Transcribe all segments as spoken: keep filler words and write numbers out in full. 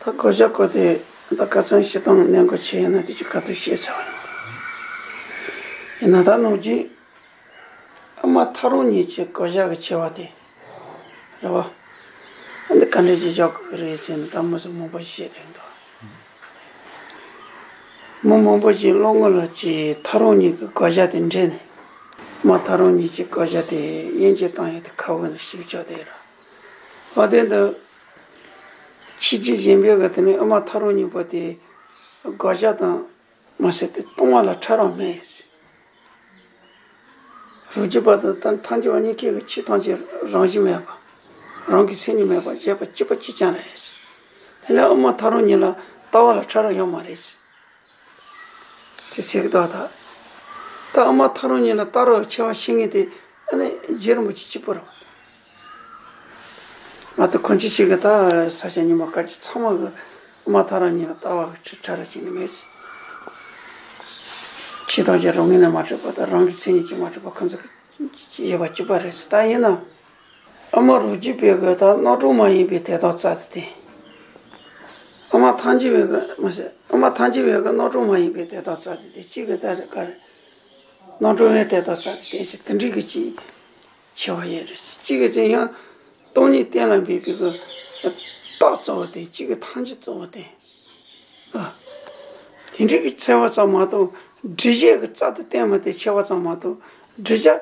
ད་བགོ་བཤའ་བཀོད་དེ་ད་ཁ་སང་བཤད་སྟངས་གནད་འགག་ཆེ་ཡིན་ན་དེ་ཅིག་ཁ་ཐུག་བཤད་ཚར་བ་ཡིན། ཡིན་ན་ད་ནང་བཞིན་ཨ་མ་ཐག་རིང་གཉིས་ཀྱི་བགོ་བཤའ་གི་ཆེ་བ་དེ་རེད་བ། ཨ་འདི་ག་འདྲ་ཅིག་བཞག་དགོས་ཀྱི་རེད་ཟེར་ན་ད་མི་སུ་མང་པོ་ཞིག་བཤད་རེད་འདུག་མི་མང་པོ་ཞིག་བློ་ངོ་ལ་ཅིག་ཐག་རིང་གཉིས་ཀྱི་བགོ་བཤའ་དེ་འདྲེན་ནས་ཨ་མ་ཐག་རིང་གཉིས་ཀྱི་བགོ་བཤའ་དེ་དབྱེ་འབྱེད་བཏང་ཡ་དེ་ཁག་པོ་ནས་ཞིག་ཆགས་བསྡད་ཡོད་ར། འོ་དེ་འདི། ཕྱི་རྒྱལ་གཞན་པའི་གི་དེ་ནས་ཨ་མ་ཐག་རིང་གཉིས་པོ་དེ་བགོ་བཤའ་དང་མ་ཟད་དེ་གཏོང་བ་ལ་ཕྲ་རགས་མེད། རོ་བརྒྱུད་པ་དང་ཐང་རྒྱུད་པ་གཉིས་ཀའི་གི་ཆོས་ཐམས་ཅད་རང་བཞིན་མེད་པ། རང་གི་མཚན་ཉིད་མེད་པ་བྱས་པ་གཅིག་པ་གཅིག་རྐྱང་རེད། དེ་ནས་ཨ་མ་ཐག་རིང་གཉིས་ལ་ལྟ་བ་ལ་ཕྲ་རགས་ཡོད་མ་རེད། དེ་ཟེར་གི་འདུག་ད། ད་ཨ་མ་ཐག་རིང་གཉིས་ལ་ལྟ་རོགས་ཆེ་བ་ཤེས་ངེས་དེ་ཨ་ནི་རྗེ་རིན་པོ་ཆེ་གཅིག་པུ་རེད། ང་ད་གོང་ཆེ་ཞིག་གི་ད་ས་ཆ་ཉི་མ་སྐར་གྱི་ཚང་མ་གི་ཨ་མ་ཐག་རིང་གཉིས་ལ་ལྟ་བ་གི་ཁྲི་ཁྲ་ར་བྱེད་ནི་མེད་ཟེར། ཆོས་ཐམས་ཅད་རང་ངོས་ནས་མ་གྲུབ་པ་དང་རང་གི་མཚན་ཉིད་ཀྱིས་མ་གྲུབ་པ་ཁོ་ཚོ་གི་བཞེད་པ་གཅིག་པ་རེད་ཟེར། ད་ཡིན་ན། ཨ་མ་རོ་བརྒྱུད་པའི་གི་ད་རྣམ་གྲངས་མ་ཡིན་པའི་དོན་དམ་རྩ་དེ་དེ། ཨ་མ་ཐང་རྒྱུད་པའི་གི་མ་ཟད་ཨ་མ་ཐང་རྒྱུད་པའི་གི་རྣམ་གྲངས་མ་ཡིན་པའི་དོན་དམ་རྩ་དེ་དེ་གཅིག་གི་ད་རེ་ག་རེ། རྣམ་གྲངས་མའི་དོན་དམ་རྩ་དེ་དེ་ཟེར་དེ་འདྲའི་གི་ཅིག་ཆེ་བ་ཡོད་རེད་ཟེར། གཅིག་གི་ཚེ་ཡང་སྟོང་ཉིད་གཏན་ལ་འབེབས་པའི་གི་རྟགས་གཙོ་བོ་དེ་གཅིག་གི་ཐང་རྒྱུད་གཙོ་བོ་དེ། ཨ། དེ་འདྲའི་གི་ཆེ་བ་ཙམ་མ་གཏོགས་སྒྲུབ་བྱེད་གི་རྩ་དེ་གཏན་མ་དེ་ཆེ་བ་ཙམ་མ་གཏོགས་སྒྲུབ་བྱ།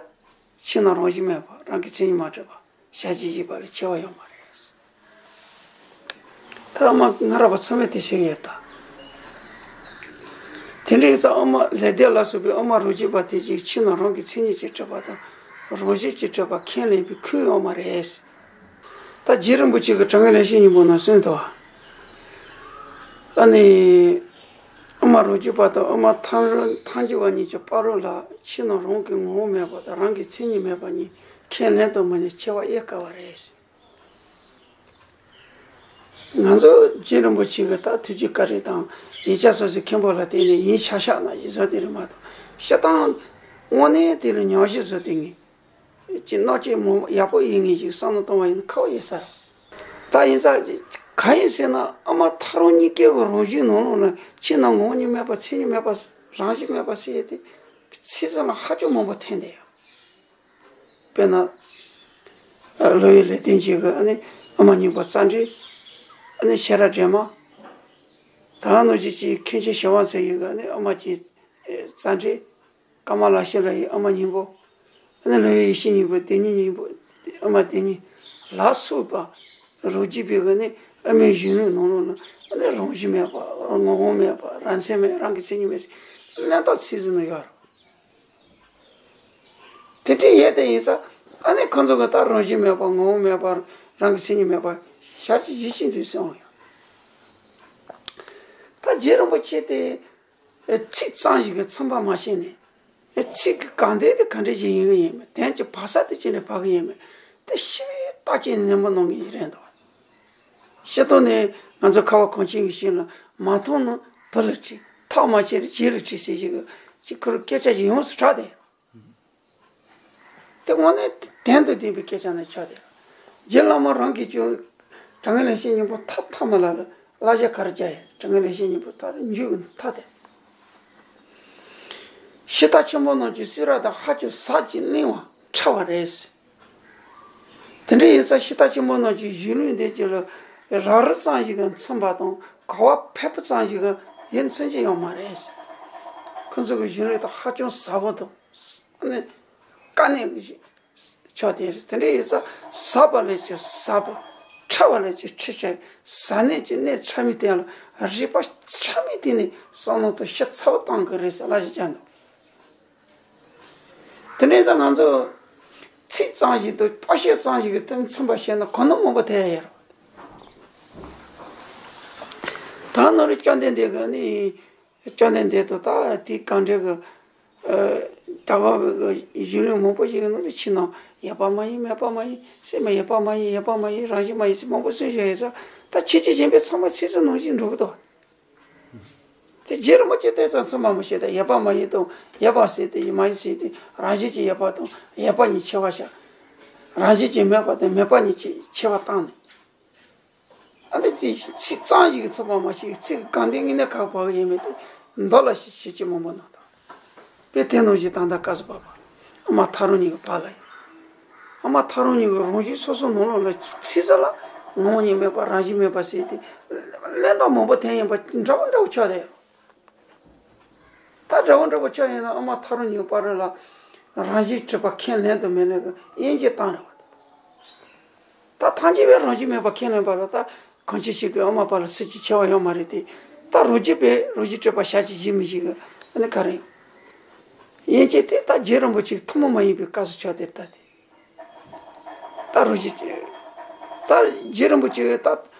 ཕྱི་ནང་རང་བཞིན་མེད་པ་རང་གི་མཚན་ཉིད་མ་གྲུབ་པ་ཞལ་གྱིས་བཞེས་པ་ལས་ཆེ་བ་ཡོད་མ་རེད། ད་ཨ་མ་སྔ་རབས་པ་ཚང་མས་དེ་ཤེས་ཀྱི་ཡོད་ད། དེ་འདྲའི་ཙང་ཨ་མ་ལེགས་ལྡན་ལ་སོགས་པའི་ཨ་མ་རོ་བརྒྱུད་པ་དེ་ཅིག་ཕྱི་ནང་རང་གི་མཚན་ཉིད་ཀྱིས་གྲུབ་པ་དང་རང་བཞིན་གྱིས་གྲུབ་པ་ཁས་ལེན་པའི་ཁུལ་ཡོད་མ་རེད། ད་རྗེ་རིན་པོ་ཆེ་གི་དྲང་ངེས་ལེགས་བཤད་སྙིང་པོ་ན་གསུངས་འདུག་ཨ་ནི། ཨ་མ་རོ་བརྒྱུད་པ་དང་ཨ་མ་ཐང་རུ་ཐང་རྒྱུད་པ་གཉིས་ཀྱི་བར་རོ་ལ་ཕྱི་ནང་རང་གི་ངོ་བོ་མེད་པ་དང་རང་གི་མཚན་ཉིད་མེད་པ་གཉིས་ཁས་ལེན་དུ་མ་ནི་ཆེ་བ་དབྱེ་དཀའ་བ་རེད། ང་ཚོ་རྗེ་རིན་པོ་ཆེ་གི་ད་ཐུགས་རྗེ་བཀའ་དྲིན་དང་ཡིག་ཆ་སོ་སོའི་མཁན་པོ་ལ་བརྟེན་ནས་ཡིན་ཤག་ཤག་ན་ཡིན་ཟེར་དེ་རེད་མ་གཏོགས་བཤད་སྟངས་དངོས་གནས་དེ་ལ་ཉམས་ཞིབ་བཟོ་དེ་ངེས། ཅི་རྣམ་དཔྱོད་མང་ཡག་པོ་ཡིན་ངེས་ཅིག་བསམ་བློ་གཏོང་བ་ཡིན་ན་ཁག་པོ་ཡིན་ས་རེད། ད་ཡིན་ཙང་གང་ཡིན་ཟེར་ན་ཨ་མ་ཐག་རིང་གཉིས་ཀའི་གི་རང་བཞིན་ནང་ལོགས་ལ་ཕྱི་ནང་ངོ་བོ་ཉིད་མེད་པ་མཚན་ཉིད་མེད་པ་རང་བཞིན་མེད་པ་ཟེར་ཡས་དེ་ཚིག་ཟིན་ལ་ཧ་ཅང་མང་པོ་འཐེན་བསྡད་ཡོད། དཔེར་ན། བློ་ཡི་ལེགས་ལྡན་འབྱེད་ཀྱི་ཨ་ནི་ཨ་མ་སྙིང་པོ་རྩ་འགྲེལ། ཨ་ནི་ཤེས་རབ་སྒྲོན་མ། ད་ནང་བཞིན་གྱི་མཁན་ཆེན་ཞི་བ་འཚོ་ཡི་གི་ཨ་ནི་ཨ་མ་སྐྱེས་རྩ་འགྲེལ། ཀ་མ་ལ་ཤཱི་ལ་ཡི་ཨ་མ་སྙིང་པོ། ཨ་ནི་བློ་ཡི་ཡེ་ཤེས་སྙིང་པོ་དེ་ཉིད་སྙིང་པོ། ཨ་མ་དེ་ཉིད་ལ་སོགས་པ། རོ་བརྒྱུད་པའི་གི་ནི་ཨ་མའི་གཞུང་ལུགས་ནང་ལོགས་ན་ཨ་ནི་རང་བཞིན་མེད་པ་ངོ་བོ་མེད་པ་རང་མཚན་མེད་རང་གི་མཚན་ཉིད་མེད་ཟེར་གནས་སྟངས་ཚིག་ཟིན་ན་ཡོད་རེད། དེ་འདྲའི་ཡས་དེ་ཡིན་ཙང་ཨ་ནི་ཁོ་ཚོ་གི་ད་རང་བཞིན་མེད་པ་ངོ་བོ་མེད་པ་རང་གི་མཚན་ཉིད་མེད་པ་ཞལ་གྱིས་བཞེས་བཞིན་དུ་གསུངས་ཡོད། ད་རྗེ་རིན་པོ་ཆེ་དེ་ཚིག་ཙམ་ཞིག་གིས་མཚོན་པ་མ་བྱས་ནས་ཚིག་གི་གང་དེ་དེ་ག་འདྲ་ཞིག་ཡིན་གི་ཡིན་མིན་དོན་གྱི་བབས་ས་དེ་ཅི་འདྲ་བབས་གི་ཡིན་མིན་དེ་ཤེས་པའི་རྟགས་ཅན་ནན་པོ་གནང་མཁན་ཞིག་རེད་འདུག་སྤྱིར་བཏང་ནས་ང་ཚོ་ཁ་བ་གངས་ཅན་གྱི་ཞིང་ལ་མ་མཐོང་ན་བུ་ལ་དྲིས། ཐག་མ་ཆོད་ན་རྗེ་ལ་དྲིས་ཟེར་ཞིག་གི་ཅིག་ཁོ་རང་སྐད་ཆ་ཞིག་ཡོངས་སུ་གྲགས་ཏེ། དེ་དངོས་གནས་དོན་དང་ལྡན་པའི་སྐད་ཆ་ནི་ཆགས་ཏེ། རྗེ་བླ་མ་རང་གིས་ཀྱང་དྲང་ངེས་ལེགས་བཤད་སྙིང་པོ་མཐའ་མཐའ་མ་ལ་ལ་བསླབ་བྱ་ག་རེ་བྱ་ཡིན་དྲང་ངེས་ལེགས་བཤད་སྙིང་པོ་མཐའ་དེ་འཇུག་གི་མཐའ་དེ། ཤིང་རྟ་ཆེན་པོ་རྣམས་ཀྱི་གསུང་རབ་དང་ཧ་ཅང་ཟབ་ཅིང་བརླིང་བ་ཕྲ་བ་རེད། དེ་འདྲ་ཡིན་ཙང་ཤིང་རྟ་ཆེན་པོ་རྣམས་ཀྱི་གཞུང་ལུགས་འདི་ཅིག་ལ་རབ་རིབ་ཙམ་ཞིག་གིས་མཚོན་པ་དང་གོ་བ་ཕལ་པོ་ཙམ་ཞིག་གིས་ཡིད་མཚོན་གྱི་ཡོད་མ་རེད། ཁོ་ཚོ་གི་གཞུང་ལུགས་དང་ཧ་ཅང་ཟབ་པོ་དང་ཨ་ནི་དཀའ་གནད་ཀྱི་ཕྱོགས་དེ་རེད། དེ་འདྲ་ཡིན་ཙང་ཟབ་པ་ལས་ཀྱང་ཟབ་པ་ཕྲ་བ་ལས་ཀྱང་ཕྲ་ཞིང་ཟབ་གནད་ཀྱི་གནད་ཕྲ་མོའི་སྟེང་ལ་རིག་པ་ཕྲ་མོའི་སྟེང་ནས་བསམ་བློ་དང་ཤེས་ཚ་བོ་བཏང་གི་རེད་ཟེར་ལབ་ཞིག་བྱས་འདུག་དེ་འདྲ་ཙང་ང་ཚོ་ཚིག་ཙམ་ཞིག་དང་པར་ཤད་ཙམ་ཞིག་གིས་དོན་མཚོན་པ་བཤད་ན་གོ་ནོར་མང་པོ་ཐེབས་ཡོད་རེད། ད་ནོར་བུ་བཅོམ་ལྡན་འདས་ཀྱིས་ནི་བཅོམ་ལྡན་འདས་དང་ད་དེ་གང་འདྲ་གི་ད་བར་གཞུང་ལུགས་མང་པོ་ཞིག་གི་ནང་དུ་ཕྱི་ནང་ཡོད་པ་མ་ཡིན་མེད་པ་མ་ཡིན་སེམས་མ་ཡོད་པ་མ་ཡིན་ཡོད་པ་མ་ཡིན་རང་བཞིན་མ་ཡིན་ཟེར་མང་པོ་གསུངས་བཞག་ཡོད་ཙང་ད་ཁྱེད་ཀྱིས་གཞན་པའི་ཚང་མ་ཚིག་ཙམ་ནང་བཞིན་འགྲོ་གི་འདུག་དེ་རྗེ་རིན་པོ་ཆེ་ལྟས་ཙང་ཚང་མ་མི་ཤེས་ད་ཡོད་པ་མ་ཡིན་དང་ཡོད་པ་ཟེར་ཏེ་མ་ཡིན་ཟེར་ཏེ་རང་བཞིན་གྱིས་ཡོད་པ་དང་ཡོད་པ་གཉིས་ཕྱེ་བ་བཞག་རང་བཞིན་གྱིས་མེད་པ་དང་མེད་པ་གཉིས་ཕྱེ་བ་བཏང་ནས་ཨ་ནི་ དེ་ཚིག་གཙང་ཞིག་གི་ཚོད་པ་མ་ཤེས། ཚིག་གང་དེ་ངས་ནས་ག་པར་ཡིན་མེད་དེ་མདོ་ལ་ཤེས་ཤེས་ཀྱི་མང་པོ་གནང་དང་། དཔེ་དེ་ནང་བཞིན་ད་ལྟ་སྐབས་སུ་བབ་པ། ཨ་མ་ཐག་རིང་གཉིས་ཀྱི་བར་ལ་ཡིན། ཨ་མ་ཐག་རིང་གཉིས་ཀྱི་རང་བཞིན་སོ་སོ་ནང་ལོགས་ལ་ཚིག་ཟེར་ལ་ངོ་བོ་ཉིད་མེད་པ་རང་བཞིན་མེད་པ་ཟེར་ཏེ། གླེན་རྟགས་མང་པོ་འཐེན་ཡིན་པ་འདྲ་བོ་འདྲ་བོ་ཆགས་བསྡད་ཡོད། ད་འདྲ་བོ་འདྲ་བོ་ཆགས་ཡིན་ན་ཨ་མ་ཐག་རིང་གཉིས་ཀྱི་བར་ལ་རང་བཞིན་གྲུབ་པ་ཁས་ལེན་དང་མི་ལེན་གྱི་དབྱེ་འབྱེད་སྟངས་རེད་བ། ད་ཐམས་ཅད་པའི་རང་བཞིན་མེད་པ་ཁས་ལེན་པ་ལ་ད་གང་ཅི་ཞིག་གི་ཨ་མ་པ་ལ་སུ་ཅིག་ཆེ་བ་ཡོད་མ་རེད་དེ། ད་རང་རྒྱུད་པའི་རང་བཞིན་གྲུབ་པ་ཞལ་གྱིས་བཞེས་མི་ཞིག་གི་ཨ་ནི་ག་རེ་ཡིན། དབྱེ་འབྱེད་དེ་ད་རྗེ་རིན་པོ་ཆེ་ཐུན་མོང་མ་ཡིན་པའི་སྐབས་སུ་ཆགས་དེ་ད་དེ། ད་རང་བཞིན་ད་རྗེ་རིན་པོ་ཆེ་ད་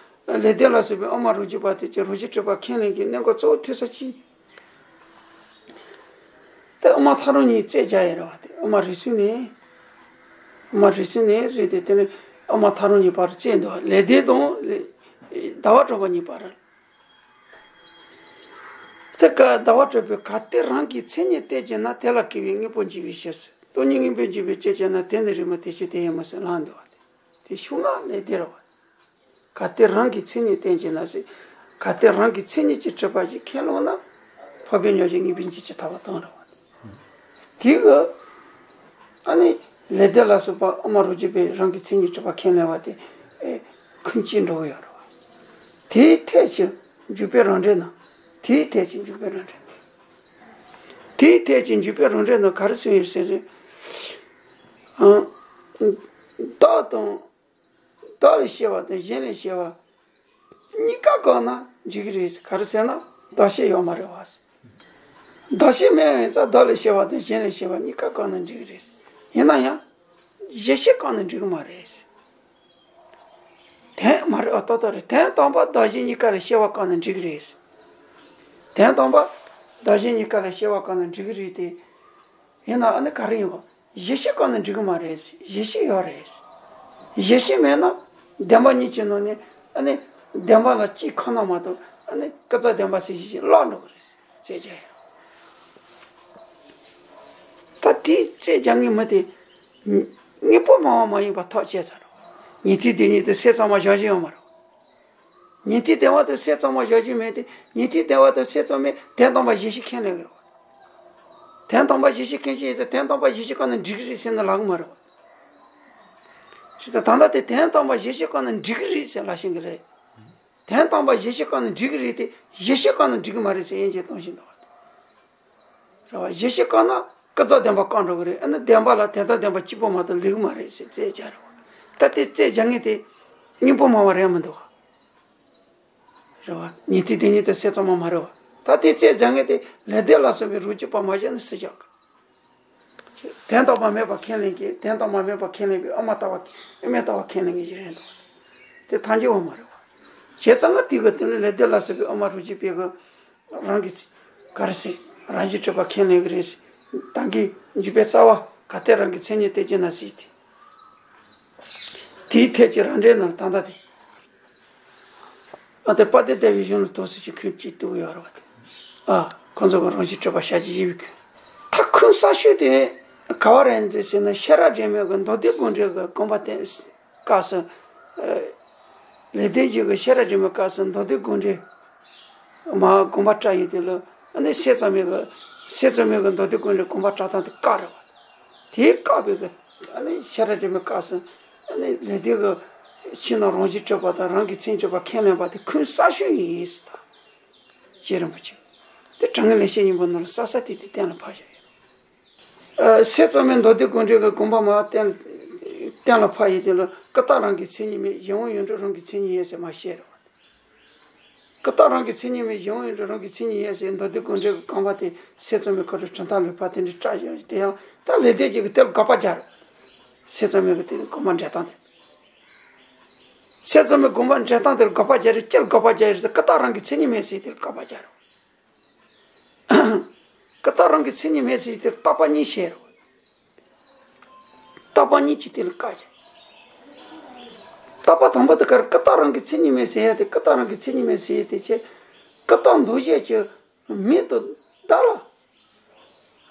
ལེགས་ལྡན་ལ་སོགས་པའི་ཨ་མ་རང་རྒྱུད་པ་དེ་ཚོས་རང་བཞིན་གྲུབ་པ་ཁས་ལེན་གྱི་གནད་འགག་གཙོ་བོ་ཐོས་ས་ཅི། དེ་ཨ་མ་ཐག་རིང་གཉིས་རྩད་རྒྱག་ཡས་རེད་བ། དེ་ཨ་མ་རིག་འཛིན་ནས། ཨ་མ་རིག་འཛིན་ནས་བཟོས་ཏེ་དེ་ནས་ཨ་མ་ཐག་རིང་གཉིས་བར་རྩད་འདུག་ལེགས་ལྡན་དང་ཟླ་བ་གྲགས་པ་གཉིས་བར། དེ་ཀ་ཟླ་བ་གྲགས་པས་གལ་ཏེ་རང་གི་མཚན་ཉིད་བསྟན་བྱེད་ན། དེ་ལ་སྐྱེ་བོས་དངོས་པོར་འགྱུར་བའི་ཕྱིར་ཟེར། སྟོང་ཉིད་དངོས་པོར་འགྱུར་བའི་ཕྱིར་བྱས་ན། དེ་ནི་རིགས་མ་དེ་ཕྱིར་དེ་ཡང་མིན་ཟེར་ལབ་འདུག་བ། དེ་ཤུགས་ན་ལས་དེ་རེད་བ། གལ་ཏེ་རང་གི་མཚན་ཉིད་བསྟན་བྱེད་ན་ཟེར། གལ་ཏེ་རང་གི་མཚན་ཉིད་ཀྱིས་གྲུབ་པ་ཞིག་ཁས་བླངས་ན། འཕགས་པའི་ཉོན་ཞེན་ངེས་པའི་འཇིགས་ཀྱིས་ཐར་བ་དང་རེད་བ། དེ་གི་ཨ་ནི་ལེགས་ལྡན་ལ་སོགས་པ་ཨ་མ་རང་རྒྱུད་པས་རང་གི་མཚན་ཉིད་གྲུབ་པ་ཁས་ལེན་པ་དེ་ཨེ་ཁུངས་སྐྱེལ་འགྲོ་གི་ཡོད་རེད་བ། དེའི་ཐད་ཀྱི་འཇུག་པའི་རང་འགྲེལ་ན། དེའི་ཐད་ཀྱི་འཇུག་པའི་རང་འགྲེལ། དེའི་ཐད་ཀྱི་འཇུག་པའི་རང་འགྲེལ་ན་ག་རེ་གསུངས་ཡོད་ཟེར་ཟེར། ཨང་། བདག་དང་། བདག་ལས་སྐྱེ་བ་དང་གཞན་ལས་སྐྱེ་བ་གཉིས་ཀ་བཀག་ན་འགྲིག་གི་རེད། ག་རེ་ཟེར་ན་བདག་གཞན་ཡོད་མ་རེད་བ། བདག་གཞན་མེད་ཡིན་ཙང་བདག་ལས་སྐྱེ་བ་དང་གཞན་ལས་སྐྱེ་བ་གཉིས་ཀ་བཀག་ན་འགྲིག་གི་རེད། ཡིན་ན་ཡང་གཞན་སྐྱེ་བཀག་ན་འགྲིག་གི་མ་རེད། དོན་མ་རེད་བ། ཏག་ཏག་རེད། དོན་དམ་པ་བདག་གཞན་གཉིས་ཀ་ལས་སྐྱེ་བ་བཀག་ན་འགྲིག་གི་རེད། དོན་དམ་པ་བདག་གཞན་གཉིས་ཀ་ལས་སྐྱེ་བ་བཀག་ན་འགྲིག་གི་རེད་དེ། ཡིན་ན་ཨ་ནི་ག་རེ་ཡིན་པ། གཞན་སྐྱེ་བཀག་ན་འགྲིག་གི་མ་རེད། གཞན་སྐྱེ་ཡོད་རེད། གཞན་སྐྱེ་མེད་ན་བདེན་པ་གཉིས་ཀྱི་ནང་ནས་ཨ་ནི་བདེན་པ་ལ་གཅིག་ཁ་ན་མ་གཏོགས་ཨ་ནི་ཀུན་རྫོབ་བདེན་པ་ཟེར་གཞན་སྐྱེ་བརླག་འགྲོ་གི་རེད། རྩད་རྒྱག་ཡ། ད་དེའི་རྩད་རྒྱག་མཁན་མི་དེ་དངོས་པོ་སྨྲ་བ་མ་ཡིན་པ་ཐག་བཅད་ཚར་རོ། ཉན་ཐོས་སྡེ་གཉིས་དེ་སེམས་ཙམ་པ་བཞག་བཞིན་ཡོད་མ་རེད། ཉན་ཐོས་སྡེ་པ་དེ་སེམས་ཙམ་པ་བཞག་རྒྱུ་མེད་དེ། ཉན་ཐོས་སྡེ་པ་དེ་སེམས་ཙམ་མེད་དོན་དམ་པ་གཞན་སྐྱེ་ཁས་ལེན་གི་རེད་བ། དོན་དམ་པ་གཞན་སྐྱེ་ཁས་ལེན་ཡིན་ཙང་དོན་དམ་པ་གཞན་སྐྱེ་བཀག་ན་འགྲིག་གི་རེད་ཟེར་ན་ལབ་གི་མ་རེད་བ། ཅི་ད་ད་ལྟ་དེ་དོན་དམ་པ་གཞན་སྐྱེ་བཀག་ན་འགྲིག་གི་རེད་ཟེར་ལབ་བཞིན་གི་རེད། དོན་དམ་པ་གཞན་སྐྱེ་བཀག་ན་འགྲིག་གི་རེད་དེ་གཞན་སྐྱེ་བཀག་ན་འགྲིག་གི་མ་རེད་ཟེར་དབྱེ་འབྱེད་གཏོང་བཞིན་འདུག་བ། རེད་བ། གཞན་སྐྱེ་བཀག་ན་ཀུན་རྫོབ་བདེན་པ་བཀག་འགྲོ་གི་རེད། ཨ་ནི་བདེན་པ་ལ་དོན་དམ་བདེན་པ་གཅིག་པོ་མ་གཏོགས་ལུས་ཀྱི་མ་རེད་ཟེར་རྩད་རྒྱག་རེད་བ། ད་དེ་རྩད་རྒྱག་མཁན་དེ་དངོས་པོ་སྨྲ་བ་རེད་མི་འདུག་བ། རེད་བ། ཉན་ཐོས་སྡེ་གཉིས་དེ་སེམས་ཙམ་པ་མ་རེད་བ། ད་དེ་རྩད་རྒྱག་མཁན་དེ་ལེགས་ལྡན་ལ་སོགས་པའི་རང་རྒྱུད་པ་མ་གཞི་ནས་སུ་རྒྱག་གི། དོན་དམ་པ་མེད་པ་ཁས་ལེན་གྱི་དོན་དམ་པ་མེད་པ་ཁས་ལེན་པའི་ཨ་མ་ལྟ་བ་དབྱེར་མེད་ལྟ་བ་ཁས་ལེན་མཁན་ཞིག་རེད་འདུག་དེ་ཐམས་ཅད་པ་མ་རེད་བ། བྱས་ཙང་ང་དེ་གི་དེ་ནི་ལེགས་ལྡན་ལ་སོགས་པའི་ཨ་མ་རང་རྒྱུད་པའི་གི་རང་གི་ག་རེ་ཟེར། རང་རྒྱུད་གྲུབ་པ་ཁས་ལེན་གི་རེད་ཟེར། ད་གིན་འཇུག་པའི་རྩ་བ་གལ་ཏེ་རང་གི་མཚན་ཉིད་བསྟན་བྱེད་ན་ཟེར་ཏེ། དེའི་ཐད་ཀྱི་རང་འགྲེལ་ནང་ད་ལྟ་དེ། ཨ་དེ་དཔལ་ལྡན་ལྟ་བུའི་གཞུང་ལ་ཐུགས་སུ་ཆུད་ཁུངས་གཅིག་ལྟ་བུ་ཡོད་རེད་བ་དེ། ཨ་ཁོང་ཚོ་གི་རང་བཞིན་གྲུབ་པ་ཞལ་གྱིས་བཞེས་པའི་ཁུངས། ད་ཁུངས་གསར་ཤོས་དེ་ག་བ་རེད་འདུག་ཟེར་ན་ཤེས་རབ་སྒྲོན་མེ་གི་མདོ་སྡེ་དགོངས་འགྲེལ་གྱི་དགོངས་པ་བསྟན་སྐབས་སུ། ལེགས་ལྡན་གྱི་གི་ཤེས་རབ་སྒྲོན་མེ་སྐབས་སུ་མདོ་སྡེ་དགོངས་འགྲེལ་མར་དགོངས་པ་བཀྲལ་ཡོད་དེ་ལ་ཨ་ནི་སེམས་ཙམ་མའི་གི་སེམས་ཙམ་མའི་གི་མདོ་སྡེ་དགོངས་འགྲེལ་དགོངས་པ་བཀྲལ་སྟངས་དེ་བཀག་རེད་བ། དེ་བཀག་པའི་གི་ཨ་ནི་ཤེས་རབ་སྒྲོན་མེ་སྐབས་སུ་ཨ་ནི་ལེགས་ལྡན་གྱི་ཕྱི་ནང་རང་བཞིན་གྲུབ་པ་དང་རང་གི་མཚན་གྲུབ་པ་ཁས་ལེན་པ་དེ་ཁུངས་གསར་ཤོས་ཡིན་ཟེར་ད། རྗེ་རིན་པོ་ཆེ། དེ་དྲང་ངེས་ལེགས་བཤད་སྙིང་པོ་ནང་ལ་གསལ་གསལ་ཏིག་ཏིག་གཏན་ལ་ཕབ་བཞག་ཡོད། ཨ་སེམས་ཙམ་མའི་མདོ་སྡེ་དགོངས་འགྲེལ་གྱི་དགོངས་པ་མར་གཏན་གཏན་ལ་ཕབ་ཡོད་དེ་ལ་ཀུན་བརྟགས་རང་གི་མཚན་ཉིད་མེད། གཞན་དབང་ཡོད་འགྲོ་རང་གི་མཚན་ཉིད་ཡོད་ཟེར་མར་བཤད་རེད་བ། ཀུན་བརྟགས་རང་གི་མཚན་ཉིད་མེད། གཞན་དབང་ཡོད་འགྲོ་རང་གི་མཚན་ཉིད་ཡོད་ཟེར་མདོ་སྡེ་དགོངས་འགྲེལ་གྱི་དགོངས་པ་དེ་སེམས་ཙམ་མའི་ཁོ་རང་གྲུབ་མཐའ་ལུགས་ཕར་དེ་འདྲ་བཀྲལ་བཞག་དེ་ཡང་ད་ལེགས་ལྡན་གྱི་གི་དེ་ལ་དགག་པ་རྒྱག་རེད། སེམས་ཙམ་མའི་གི་དེ་དགོངས་པ་འགྲེལ་སྟངས་དེ། སེམས་ཙམ་མའི་དགོངས་པ་འགྲེལ་སྟངས་དེར་དགག་པ་རྒྱག་རེད། ཅི་ལ་དགག་པ་རྒྱག་རེད་ཟེར་ཀུན་བརྟགས་རང་གི་མཚན་ཉིད་མེད་ཟེར་དེར་དགག་པ་རྒྱག་རེད། ཀུན་བརྟགས་རང་གི་མཚན་ཉིད་མེད་ཟེར་དེར་བརྟག་པ་གཉིས་བཤད་རེད། བརྟག་པ་གཉིས་ཀྱིས་དེ་ལ་བཀག་བྱས། བརྟག་པ་དང་པོ་དེ་གར་ཀུན་བརྟགས་རང་གི་མཚན་ཉིད་མེད་ཟེར་ཡ་དེ་ཀུན་བརྟགས་རང་གི་མཚན་ཉིད་མེད་ཟེར་ཡ་དེ་ཆེ། ཀུན་བརྟགས་འདུ་བྱེད་ཀྱི་མིང་དང་བརྡ་ལ་